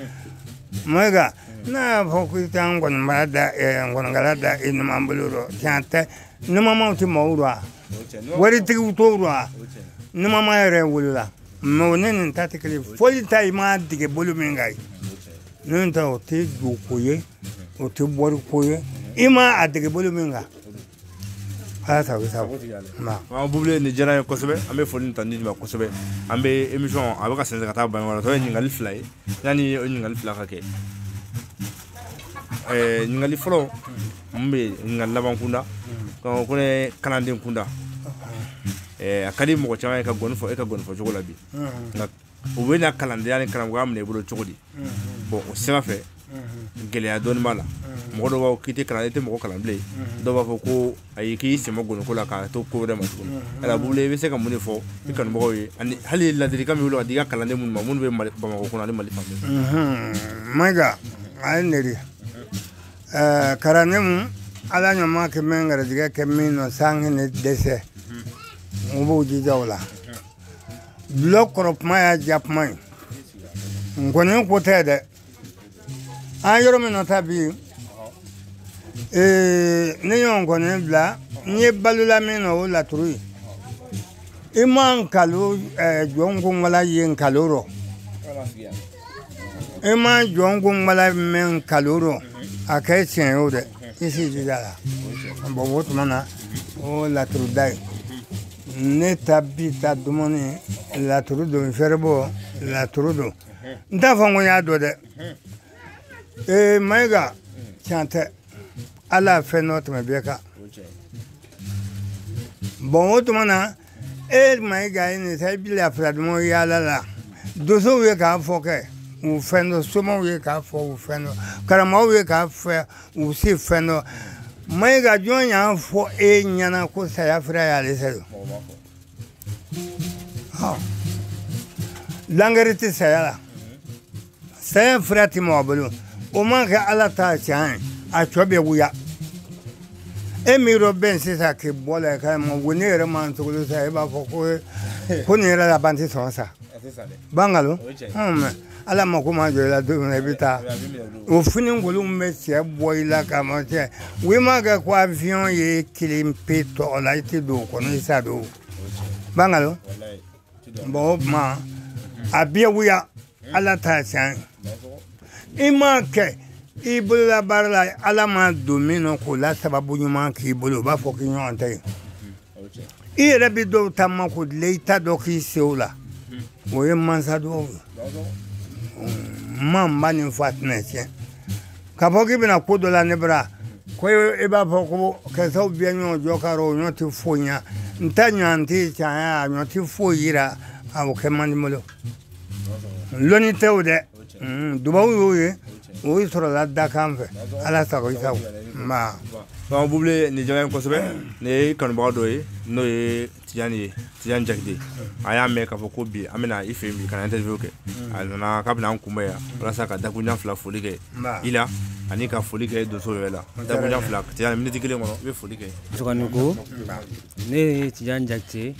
Speaker 2: Mayiga n'a y'a fɔ k'i tɛ an kɔni da nkɔnɔkala da i numan bolo rɔ tiɲɛ tɛ numamaw tɛ mɔgɔw rɔ wa waritigiw t'o rɔ wa numama yɛrɛ wolola mɛ o ne nin ta tɛ kelen foyi ta i ma dege bolo min kan ye n'o tɛ o tɛ joko ye o tɛ bɔri ko ye i ma a dege bolo min kan ala sago sago.
Speaker 1: An Bubule nin diyara n ye kosɛbɛ an bɛ foli ta ni ma kosɛbɛ an bɛ émission a bɛ ka sɛnsɛn ka taa ban wɛrɛ tɔ ye ɲininkali 2 ye yanni o ɲininkali 2 ka kɛ ɲininkali fɔlɔ mun bɛ ɲininkali laban kunda ko ne kalanden kunda a ka di mɔgɔ caman ye ka gɔni fɔ e ka gɔni fɔ cogo la bi nka u bɛ na kalandenya ni karamɔgɔya minɛ i bolo cogo di bɔn o sira fɛ gɛlɛya dɔɔni b'a la mɔgɔ dɔw b'a fɔ k'i tɛ kalan i tɛ mɔgɔ kalan bilen dɔw b'a fɔ ko ayi k'i sen bɔ gɔniko la k'a to ko wɛrɛ ma tuguni ala Bubule i bɛ se ka mun de fɔ i kanubagaw ye ani hali ladilikan min b'i bolo ka di i ka kalanden minnu ma minnu bɛ Bamakɔ kɔnɔ ani Mali fan bɛɛ.
Speaker 2: Mayiga a ye ne de kalanden mun ala ɲɔma kɛ min garijɛgɛ kɛ min nɔ san ne dɛsɛ u b'u jija o la bulon kɔrɔ kuma y'a diya kuma ye nkɔni ko tɛ dɛ an yɔrɔ min na ta bi ne ɲɔgɔn kɔni bila n ye balola min na o laturu ye i ma nkalo jɔn ko ŋala ye nkalo rɔ i ma jɔn ko ŋala mɛn nkalo rɔ a kɛ tiɲɛ ye o dɛ i si jija la bɔn o tuma na o laturu da ye ne ta bi ta dumuni laturu don fɛrɛbɔ laturu don n t'a fɔ n ko n y'a dɔn dɛ Mayiga tiɲɛ tɛ ala fɛn dɔ tɛmɛ bɛɛ kan bɔn o tuma na e Mayiga ye nin sa i bi lafiya duman yaala la donsow ye k'a fɔ kɛ u fɛn dɔ somaw ye k'a fɔ u fɛn dɔ karamɔgɔw ye k'a fɛ u si fɛn dɔ Mayiga jɔn y'a fɔ e ɲɛna ko saya fura y'ale sɛ langɛri tɛ saya la saya fura tɛ mɔgɔ bolo o ma kɛ ala ta tiɲɛ ye a cɔ bɛ wuya e miirɔ bɛn sisan k'i bɔ la k'a ma wo ne yɛrɛ ma n sogolo sa e b'a fɔ ko nin yɛrɛ laban tɛ sɔn sa bangalo ala mako ma jɔ i la don min na i bɛ taa o fini kolon bɛ cɛ bɔ i la k'a ma cɛ o ma kɛ ko avion ye kelen pe tɔgɔ la i tɛ don o kɔnɔ i sa don bangalo bɔn o tuma a bɛ wuya ala ta tiɲɛ i ma kɛ i bolola baara la ala ma don min na k'o la sababu ɲuman k'i bolo u b'a fɔ k'i ɲɔgɔn tɛ yen i yɛrɛ bɛ dɔw ta ma k'o dilan i t'a dɔn k'i se o la o ye mansa dɔw ye ma n ba nin fɔ a tɛna tiɲɛ k'a fɔ k'i bɛna ko dɔ la ne bara ko i b'a fɔ ko karisaw bɛ ɲɔgɔn jɔ ka o ɲɔ tɛ foyi ɲɛ n ta ɲɔgɔn tɛ tiɲɛ a ɲɔ tɛ foyi yira a o kɛ man di n bolo lɔnni tɛ o dɛ dubaw y'o ye O sɔrɔla dakan fɛ ala sago i sago nba.
Speaker 1: Donc Bubile nin diyara n ye kosɛbɛ. Nin ye kanubaga dɔ ye n'o ye Tijani ye, Tijani Jakite. A y'a mɛn k'a fɔ ko bi an bɛna i fɛ yen bi ka na interview kɛ. A nana k'a bɛna an kunbɛn yan walasa ka dakuruɲa fila foli kɛ i la ani ka foli kɛ donso yɛrɛ la. Dakuruɲa fila Tijani miniti kelen kɔnɔ i bɛ foli kɛ.
Speaker 4: Sɔgɔniko ne ye Tijani Jakite,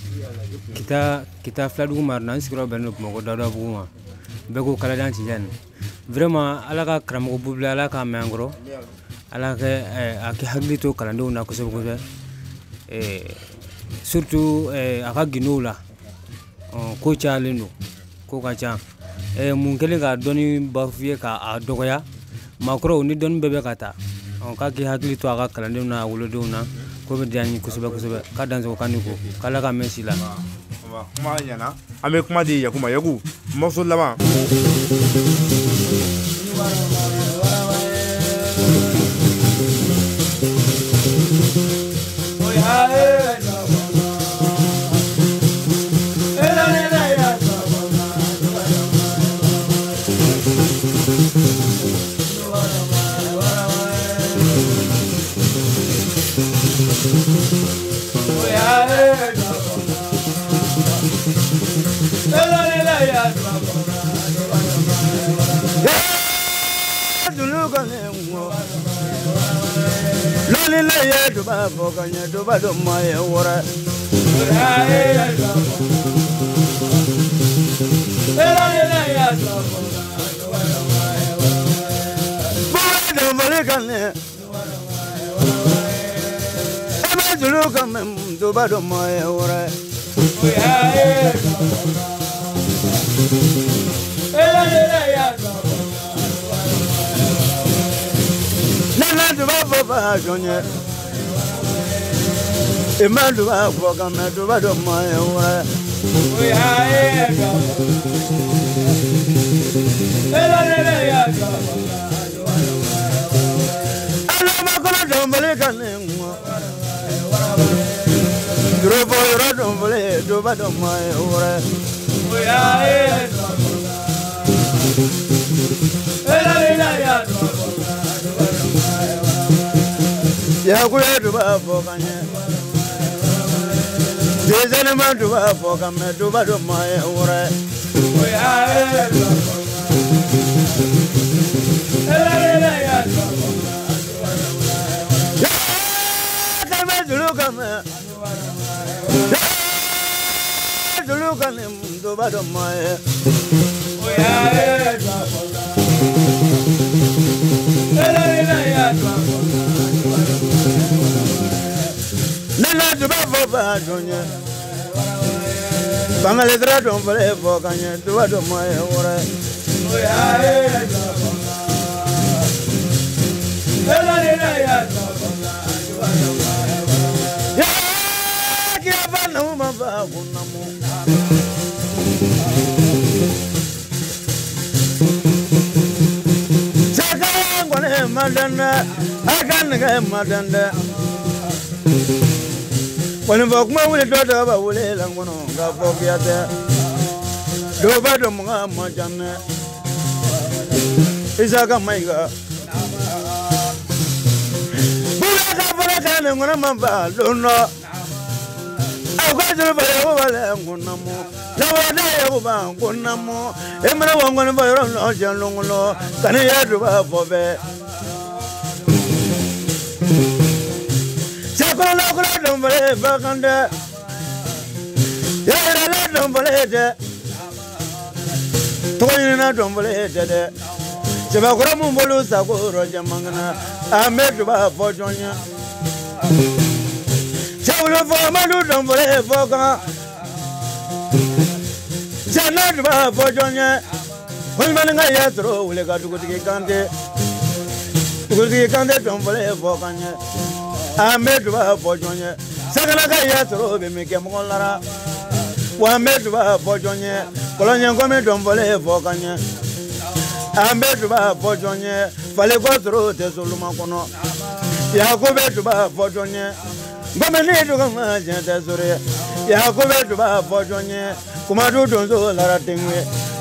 Speaker 4: Kita Filadugu mara, n sigiyɔrɔ bɛnnen don Bamakɔ Dawudabugu ma. Bɛɛ ko Kalajan Tijani. Vraiment ala ka karamɔgɔ Bubile ala k'a mɛn an kɔrɔ. Ala ka a k'i hakili to kalandenw na kosɛbɛ kosɛbɛ, surtout a ka gindow la ko cayalen don, ko ka ca. Mun kɛlen ka dɔnni bafouer k'a dɔgɔya, maakɔrɔw ni dɔnni bɛɛ bɛ ka taa, k'a k'i hakili to a ka kalandenw n'a wolodenw na, ko bɛ diya n ye kosɛbɛ kosɛbɛ. K'a dansogo k'a ni ko, k'ala ka mɛn si la.
Speaker 1: Kuma ɲɛna, an bɛ kuma di Yaku ma. Yaku, morceau laban.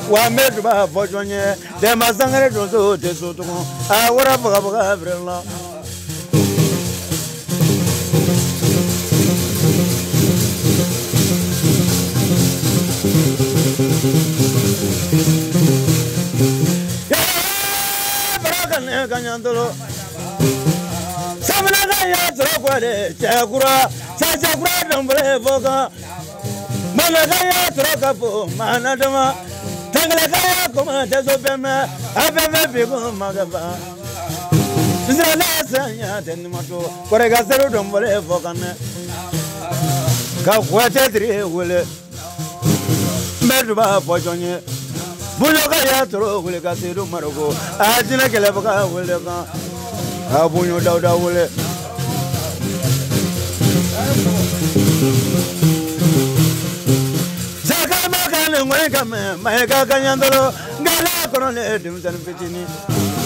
Speaker 3: Wa n bɛ duba fɔ jɔn ye dɛmɛ sangare donso tɛ so tugun a wara bagabaga feere la. Kanyandolo Samana ya trokore chakura chakura dombre voga Mana ya troka po mana dama Tangla ya kuma teso bema abebe bigo magaba Zala sanya tenmato kore gaseru dombre voga ne Ka kwate tri wele Meduba pojonye Buloga ya toro wule ka seru maroko ajina kele baka wule kan abunyo dawda wule Saka maka ne ngwe kame mai ka kanyandolo ngala kono le dimsan fitini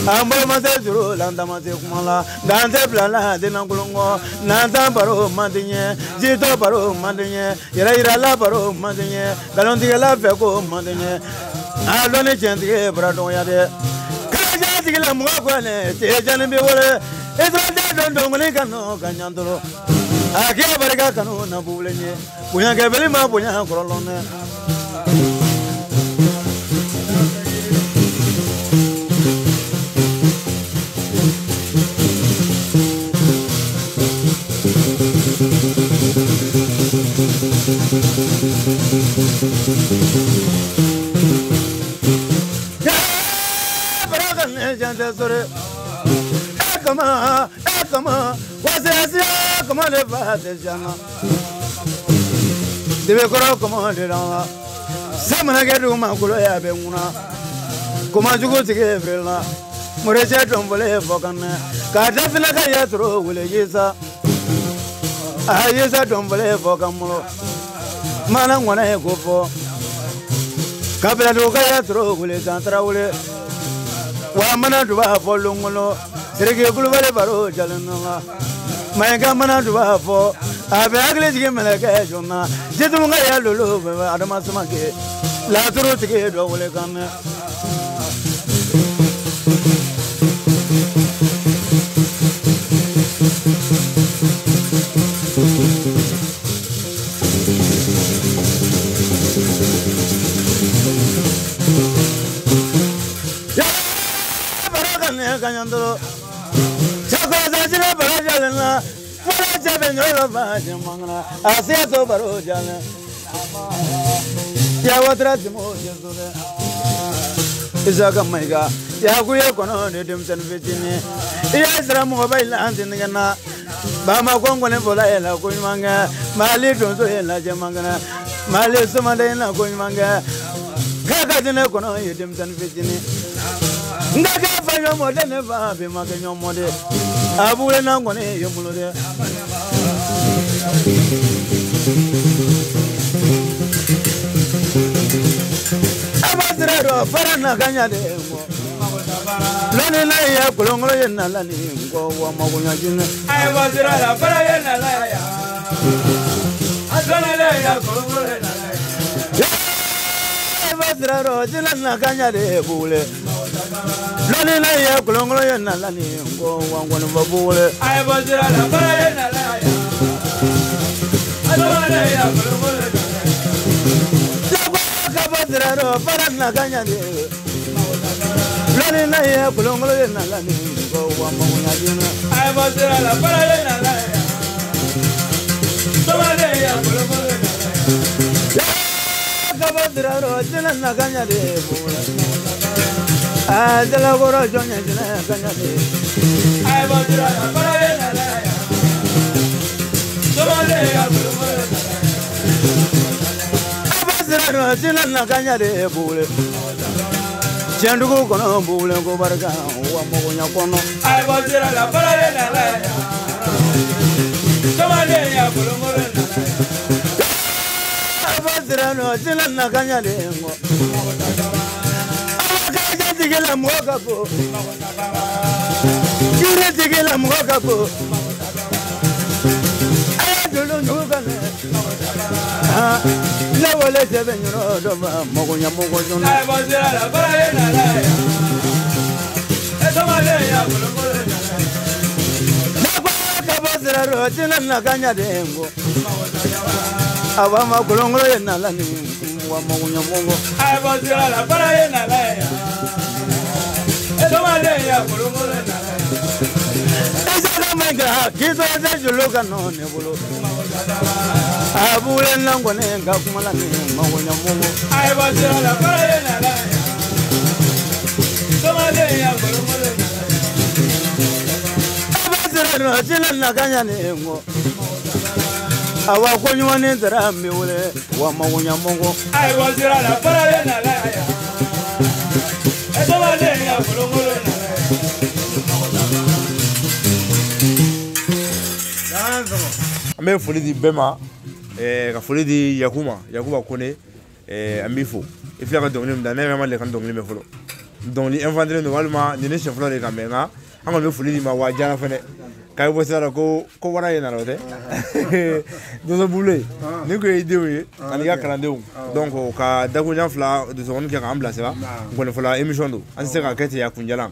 Speaker 3: Ambo ma se juru landa ma se kumala gante plala de nangulongo nanta baro mandinye jito baro mandinye ira ira la baro mandinye galonti la fe ko mandinye Alone chentige bradon ya de kaja tigila mo ko ne te jan be wole e don don ngone kanu kanyandolo akia barika kanu na bulenye bunya ke beli ma bunya korolone Ekama, wase kama le va de jana. Debe koro kama de la. Samana ke du ma kulo ya be nguna. Kuma jugu tige vrela. Mureje dombole fokane. Ka dafina ka ya tro wule yesa. A yesa dombole fokamulo. Mana ngwana e gofo. Kabla do ka ya tro wule santra wule. Wa mana duba fo longolo. Sereke kulubali baro jalena Maika mana duba fo abe akle jige meleke jona jetunga ya lolo adama samake la turu tike do wole kan Ya baraka ne kanyandolo Abule na ngone yomulode Abasira farana kanya de ngo Lani na ya kulongolo yena lani ngo wa magunya jina
Speaker 5: Abasira farana na la ya Adona la ya kulongolo na la
Speaker 3: ya Abasira jina na kanya de bule Lani na ya kulongolo yena lani ngo wa ngone babule
Speaker 5: Abasira farana na la ya Adona la ya kulongolo na
Speaker 3: la Abasira farana kanya de Lani na ya kulongolo yena lani ngo wa magunya jina
Speaker 5: Abasira farana na la ya Adona ya kulongolo na
Speaker 3: la Abasira jina na kanya de bule Adela goro jonya jina kanya de
Speaker 5: Abasira farana na la ya Adona ya kulongolo na la
Speaker 3: Abasira jina na kanya de bule Chendugu kono bule ko baraka wa magunya kono
Speaker 5: Abasira farana na la ya Adona ya kulongolo na la
Speaker 3: Abasira jina na kanya de ngo Tigela mwoka po Jure tigela mwoka po Aya dolo nyuka ne Ne wale cɛ bɛ ɲɔrɔ dɔ ba mago ɲa mɔgɔ joona.
Speaker 5: A ye bɔ sira la baara ye nana yan. E sɔmɔden ya kolonkolon nana yan.
Speaker 3: Ne ko ka bɔ sira rɔ jinɛ na ka ɲa den ko. Awa ma kolonkolon ye nala ni wa mago ɲa mɔgɔ.
Speaker 5: A ye bɔ sira la baara ye nana yan. E sɔmɔden ya kolonkolon nana yan.
Speaker 3: E sera ma kɛ k'i sɔrɔ tɛ jolo ka nɔ ne bolo. A bule na kɔni ka kuma la ni mago ɲa mɔgɔ.
Speaker 5: A ye bɔ sira la baara ye nana yan. Sɔmɔden ya kolonkolon nana yan.
Speaker 3: A bɛ sira rɔ jinɛ na ka ɲa den ko. Awa ko ɲuman ni tɛra n bɛ wele wa mago ɲa mɔgɔ.
Speaker 5: A ye bɔ sira la baara ye nana yan. E sɔmɔden ya kolonkolon nana yan.
Speaker 1: An bɛ foli di bɛɛ ma, ka foli di Yakuba, Yakuba Kone, an b'i fo. I filɛ ka dɔnkili min da, ne yɛrɛ ma deli ka dɔnkili mɛn fɔlɔ. Dɔnkili inventé don walima nin ne siɲɛ fɔlɔ de ka mɛn, nka an kɔni bɛ foli d'i ma wa a diyara fɛnɛ. K'a bɔ sira la ko ko wara ye nana o tɛ. Donso Bubule, nin kun ye denw ye ani ka kalandenw. Donc ka dakuruɲa fila dusukɔni kɛ k'an bilasira. Nkɔnifɔla émission don, an tɛ se k'a kɛ ten a kunjalan.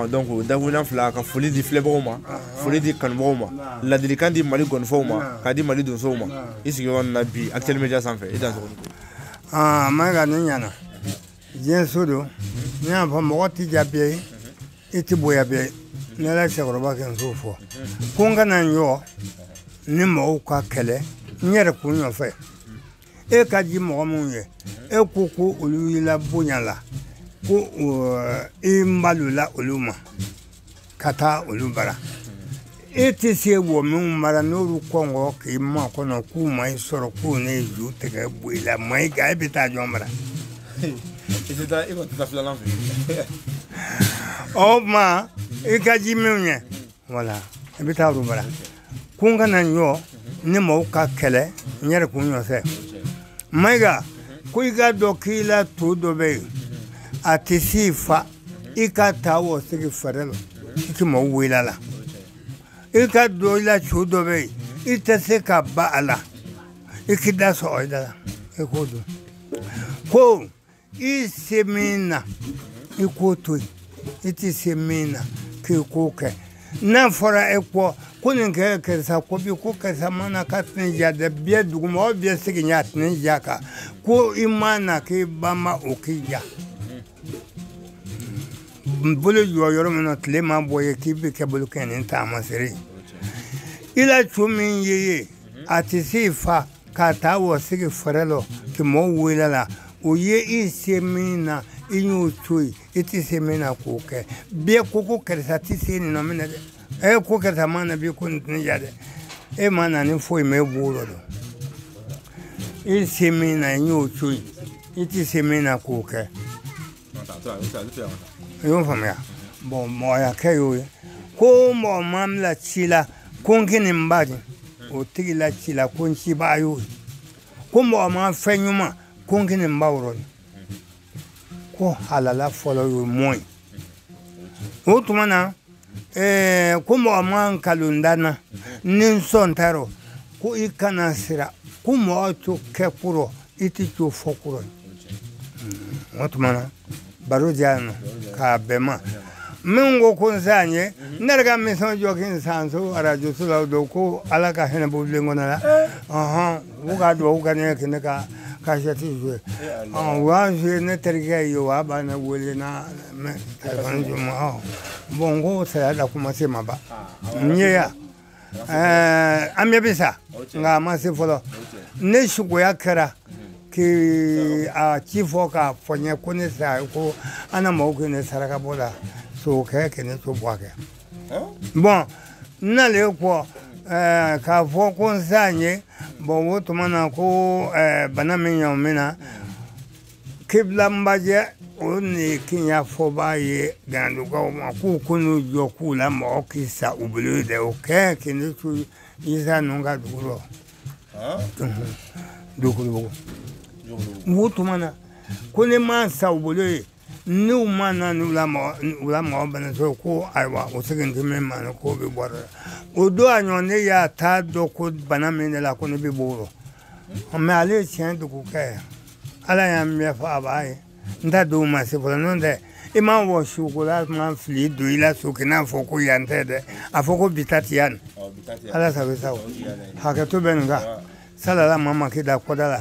Speaker 1: Donc dakuruɲa fila ka foli di filɛbagaw ma, foli di kanubagaw ma, ladilikan di Mali gɔnifɔw ma, k'a di Mali donsow ma. I sigiyɔrɔ nin na bi Actuel Media sanfɛ, i dansɔgɔ.
Speaker 2: Mayiga ne ɲɛna diɲɛ so don, ne y'a fɔ mɔgɔ tɛ ja bɛɛ ye, i tɛ bonya bɛɛ ye. Ne yɛrɛ cɛkɔrɔba kɛ n t'o fɔ ko n kana n jɔ ni mɔgɔw ka kɛlɛ n yɛrɛ kun nɔfɛ. E ka di mɔgɔ minnu ye, e ko ko olu y'i la bonya la, ko i malola olu ma ka taa olu bara. E tɛ se wɔ minnu mara n'olu kɔngɔ k'i makɔnɔ k'u ma i sɔrɔ k'u ne ju tigɛ bɔ i la Mayiga, e bɛ taa jɔn bara?
Speaker 1: I tɛ taa, e kɔni tɛ taa filanan fɛ.
Speaker 2: O tuma i ka ji minnu ye, wala i bɛ taa olu bara. Ko n kana n jɔ ni mɔgɔw ka kɛlɛ n yɛrɛ kun nɔfɛ. Mayiga, ko i ka dɔn k'i la to dɔ bɛ yen, a tɛ s'i fa, i ka taa o sigi fɛrɛ la, i tɛ mɔgɔw wele a la. I ka dɔn i la co dɔ bɛ yen, i tɛ se ka ba a la, i k'i da sɔgɔ i da la, i k'o dun. Ko i se min na, i k'o to yen, i tɛ se min na k'i k'o kɛ. N'a fɔra e kɔ ko nin kɛ karisa ko bi ko karisa ma na k'a tɛna ja dɛ, biyɛ duguma o biyɛ sigi ɲɛ a tɛna ja kan, ko i ma na k'i ba ma o k'i ja. Bolo jɔ yɔrɔ min na tile ma bɔ ye k'i bɛ kɛ bolo kɛ nin taamasere ye. I la co min ye a tɛ se i fa k'a taa wɔ sigi fɛrɛ lɔ k'i mɔgɔw wele la, o ye i se min na i y'o to yen, i tɛ se min na k'o kɛ. Bɛɛ ko ko karisa tɛ se nin nɔ minɛ dɛ, e ko karisa ma na bi ko nin tɛ ja dɛ, e ma na ni foyi ma e b'o rɔ dɔn. I se min na i y'o to yen, i tɛ se min na k'o kɛ. I y'o faamuya? Bon, mɔgɔya kɛ y'o ye. Ko mɔgɔ ma bila ci la ko n k'i nin ba di, o tigi la ci la ko n cibaa y'o ye. Ko mɔgɔ ma fɛn ɲuman ko n k'i nin ba rɔ ko halala fɔlɔ y'o mɔn ye. O tuma na ko mɔgɔ ma nkalon da n na ni n sɔn t'a rɔ, ko i kana sira, ko mɔgɔ t'o kɛ kɔrɔ i tɛ t'o fɔ kɔrɔ ye. O tuma na baro diya nɔ k'a bɛn ma. Min ko ko n san ye, ne yɛrɛ ka misɔn jɔ k'i san so arajo so la o don ko Ala ka hinɛ bɔ bilen kɔnɔ la. U ka duwawu kɛ ne ye k'i ne ka kasɛti joué. U y'a joué ne terikɛ ye, o y'a ba ne wele na telefɔni di ma. Bon, n ko saya da kuma se ma ba. N ye yan. An bɛɛ bɛ sa, nka a ma se fɔlɔ. Ne sugoya kɛra k'i a ci fɔ k'a fɔ n ye ko ne sa ko an na mɔgɔw k'i ne saraka bɔ la so kɛ k'i ne to bɔ a kɛ. Bon, n nalen kɔ k'a fɔ ko n sa ye, bon o tuma na ko bana min ɲa min na kibila nbajɛ o ni kinya fɔbaa ye gandukaw ma k'u ko n'u jɔ k'u la mɔgɔ k'i sa u bolo dɛ, o kɛ k'i ne to Isa ninnu ka dugu rɔ. Dugukolobugu. O tuma na ko ne ma sa u bolo ye, n'u ma na n'u la mɔgɔ bana sɔrɔ ko ayiwa o segin tɛ min ma k'o bɛ bɔ a la. O don a ɲɔgɔn ne y'a ta dɔn ko bana min de la ko ne bɛ bɔ o rɔ. Mais ale ye tiɲɛ dugu kɛ, Ala y'an bɛɛ fɔ a b'a ye. N ta don ma se fɔlɔ, n'o tɛ i ma wɔ sukola ma fili don i la so k'i n'a fɔ ko yan tɛ dɛ, a fɔ ko bi ta ti yan. Ala sago sago, hakɛto bɛ nin kan. Salala maa ma k'i da kɔda la,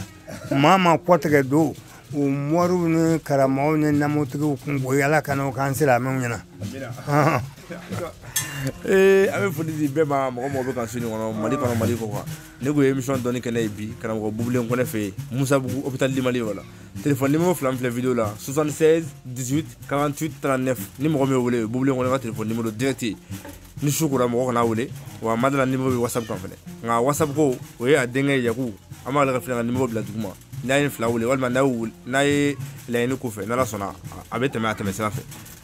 Speaker 2: maa ma kɔtigɛ don o mɔriw ni karamɔgɔw ni namotigiw kun ko Ala kana o k'an silamɛw ɲɛna.
Speaker 1: Ee, an bɛ foli di bɛɛ ma, mɔgɔ mɔgɔ bɛ ka su nin kɔnɔ, Mali kɔnɔ, Mali kɔ kan. Ne ko émission dɔnni kɛnɛ ye bi, karamɔgɔ Bubulen Kɔnɛ fɛ yen, Musabugu hôpital du Mali yɔrɔ la. Téléphone numéro fila min filɛ vidéo la, 76 18 48 39, ni mɔgɔ min y'o wele, Bubulen Kɔnɛ ka téléphone numéro direct ye. Ni su kora, mɔgɔ kana wele. Wa madala numéro bɛ WhatsApp kan fɛnɛ, nka WhatsApp ko o ye a denkɛ Yaku, an b'ale ka filɛ ka numéro bila duguma. N'a ye fila wele walima n'a ye laɲini ko fɛ, n'Ala sɔnna a bɛ tɛmɛ a tɛmɛ sira fɛ.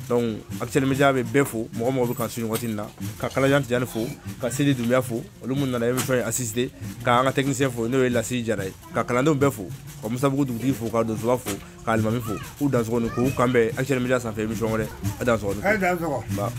Speaker 1: Donc Actuel Media bɛ bɛɛ fo, mɔgɔ mɔgɔ bɛ kan su nin waati in na, ka Kalajan Tijani fo, ka Seli Dunbiya fo, olu minnu nana émission in assister, ka an ka technicien fo, n'o ye Lasi Jara ye, ka kalandenw bɛɛ fo, ka Musabugu dugutigi fo, ka Donsoba fo, ka Alimami fo. K'u dansɔgɔ ni k'u kan bɛn Actuel Media sanfɛ émission wɛrɛ. A dansɔgɔ ni.
Speaker 2: A ye dansɔgɔ.
Speaker 1: Ba.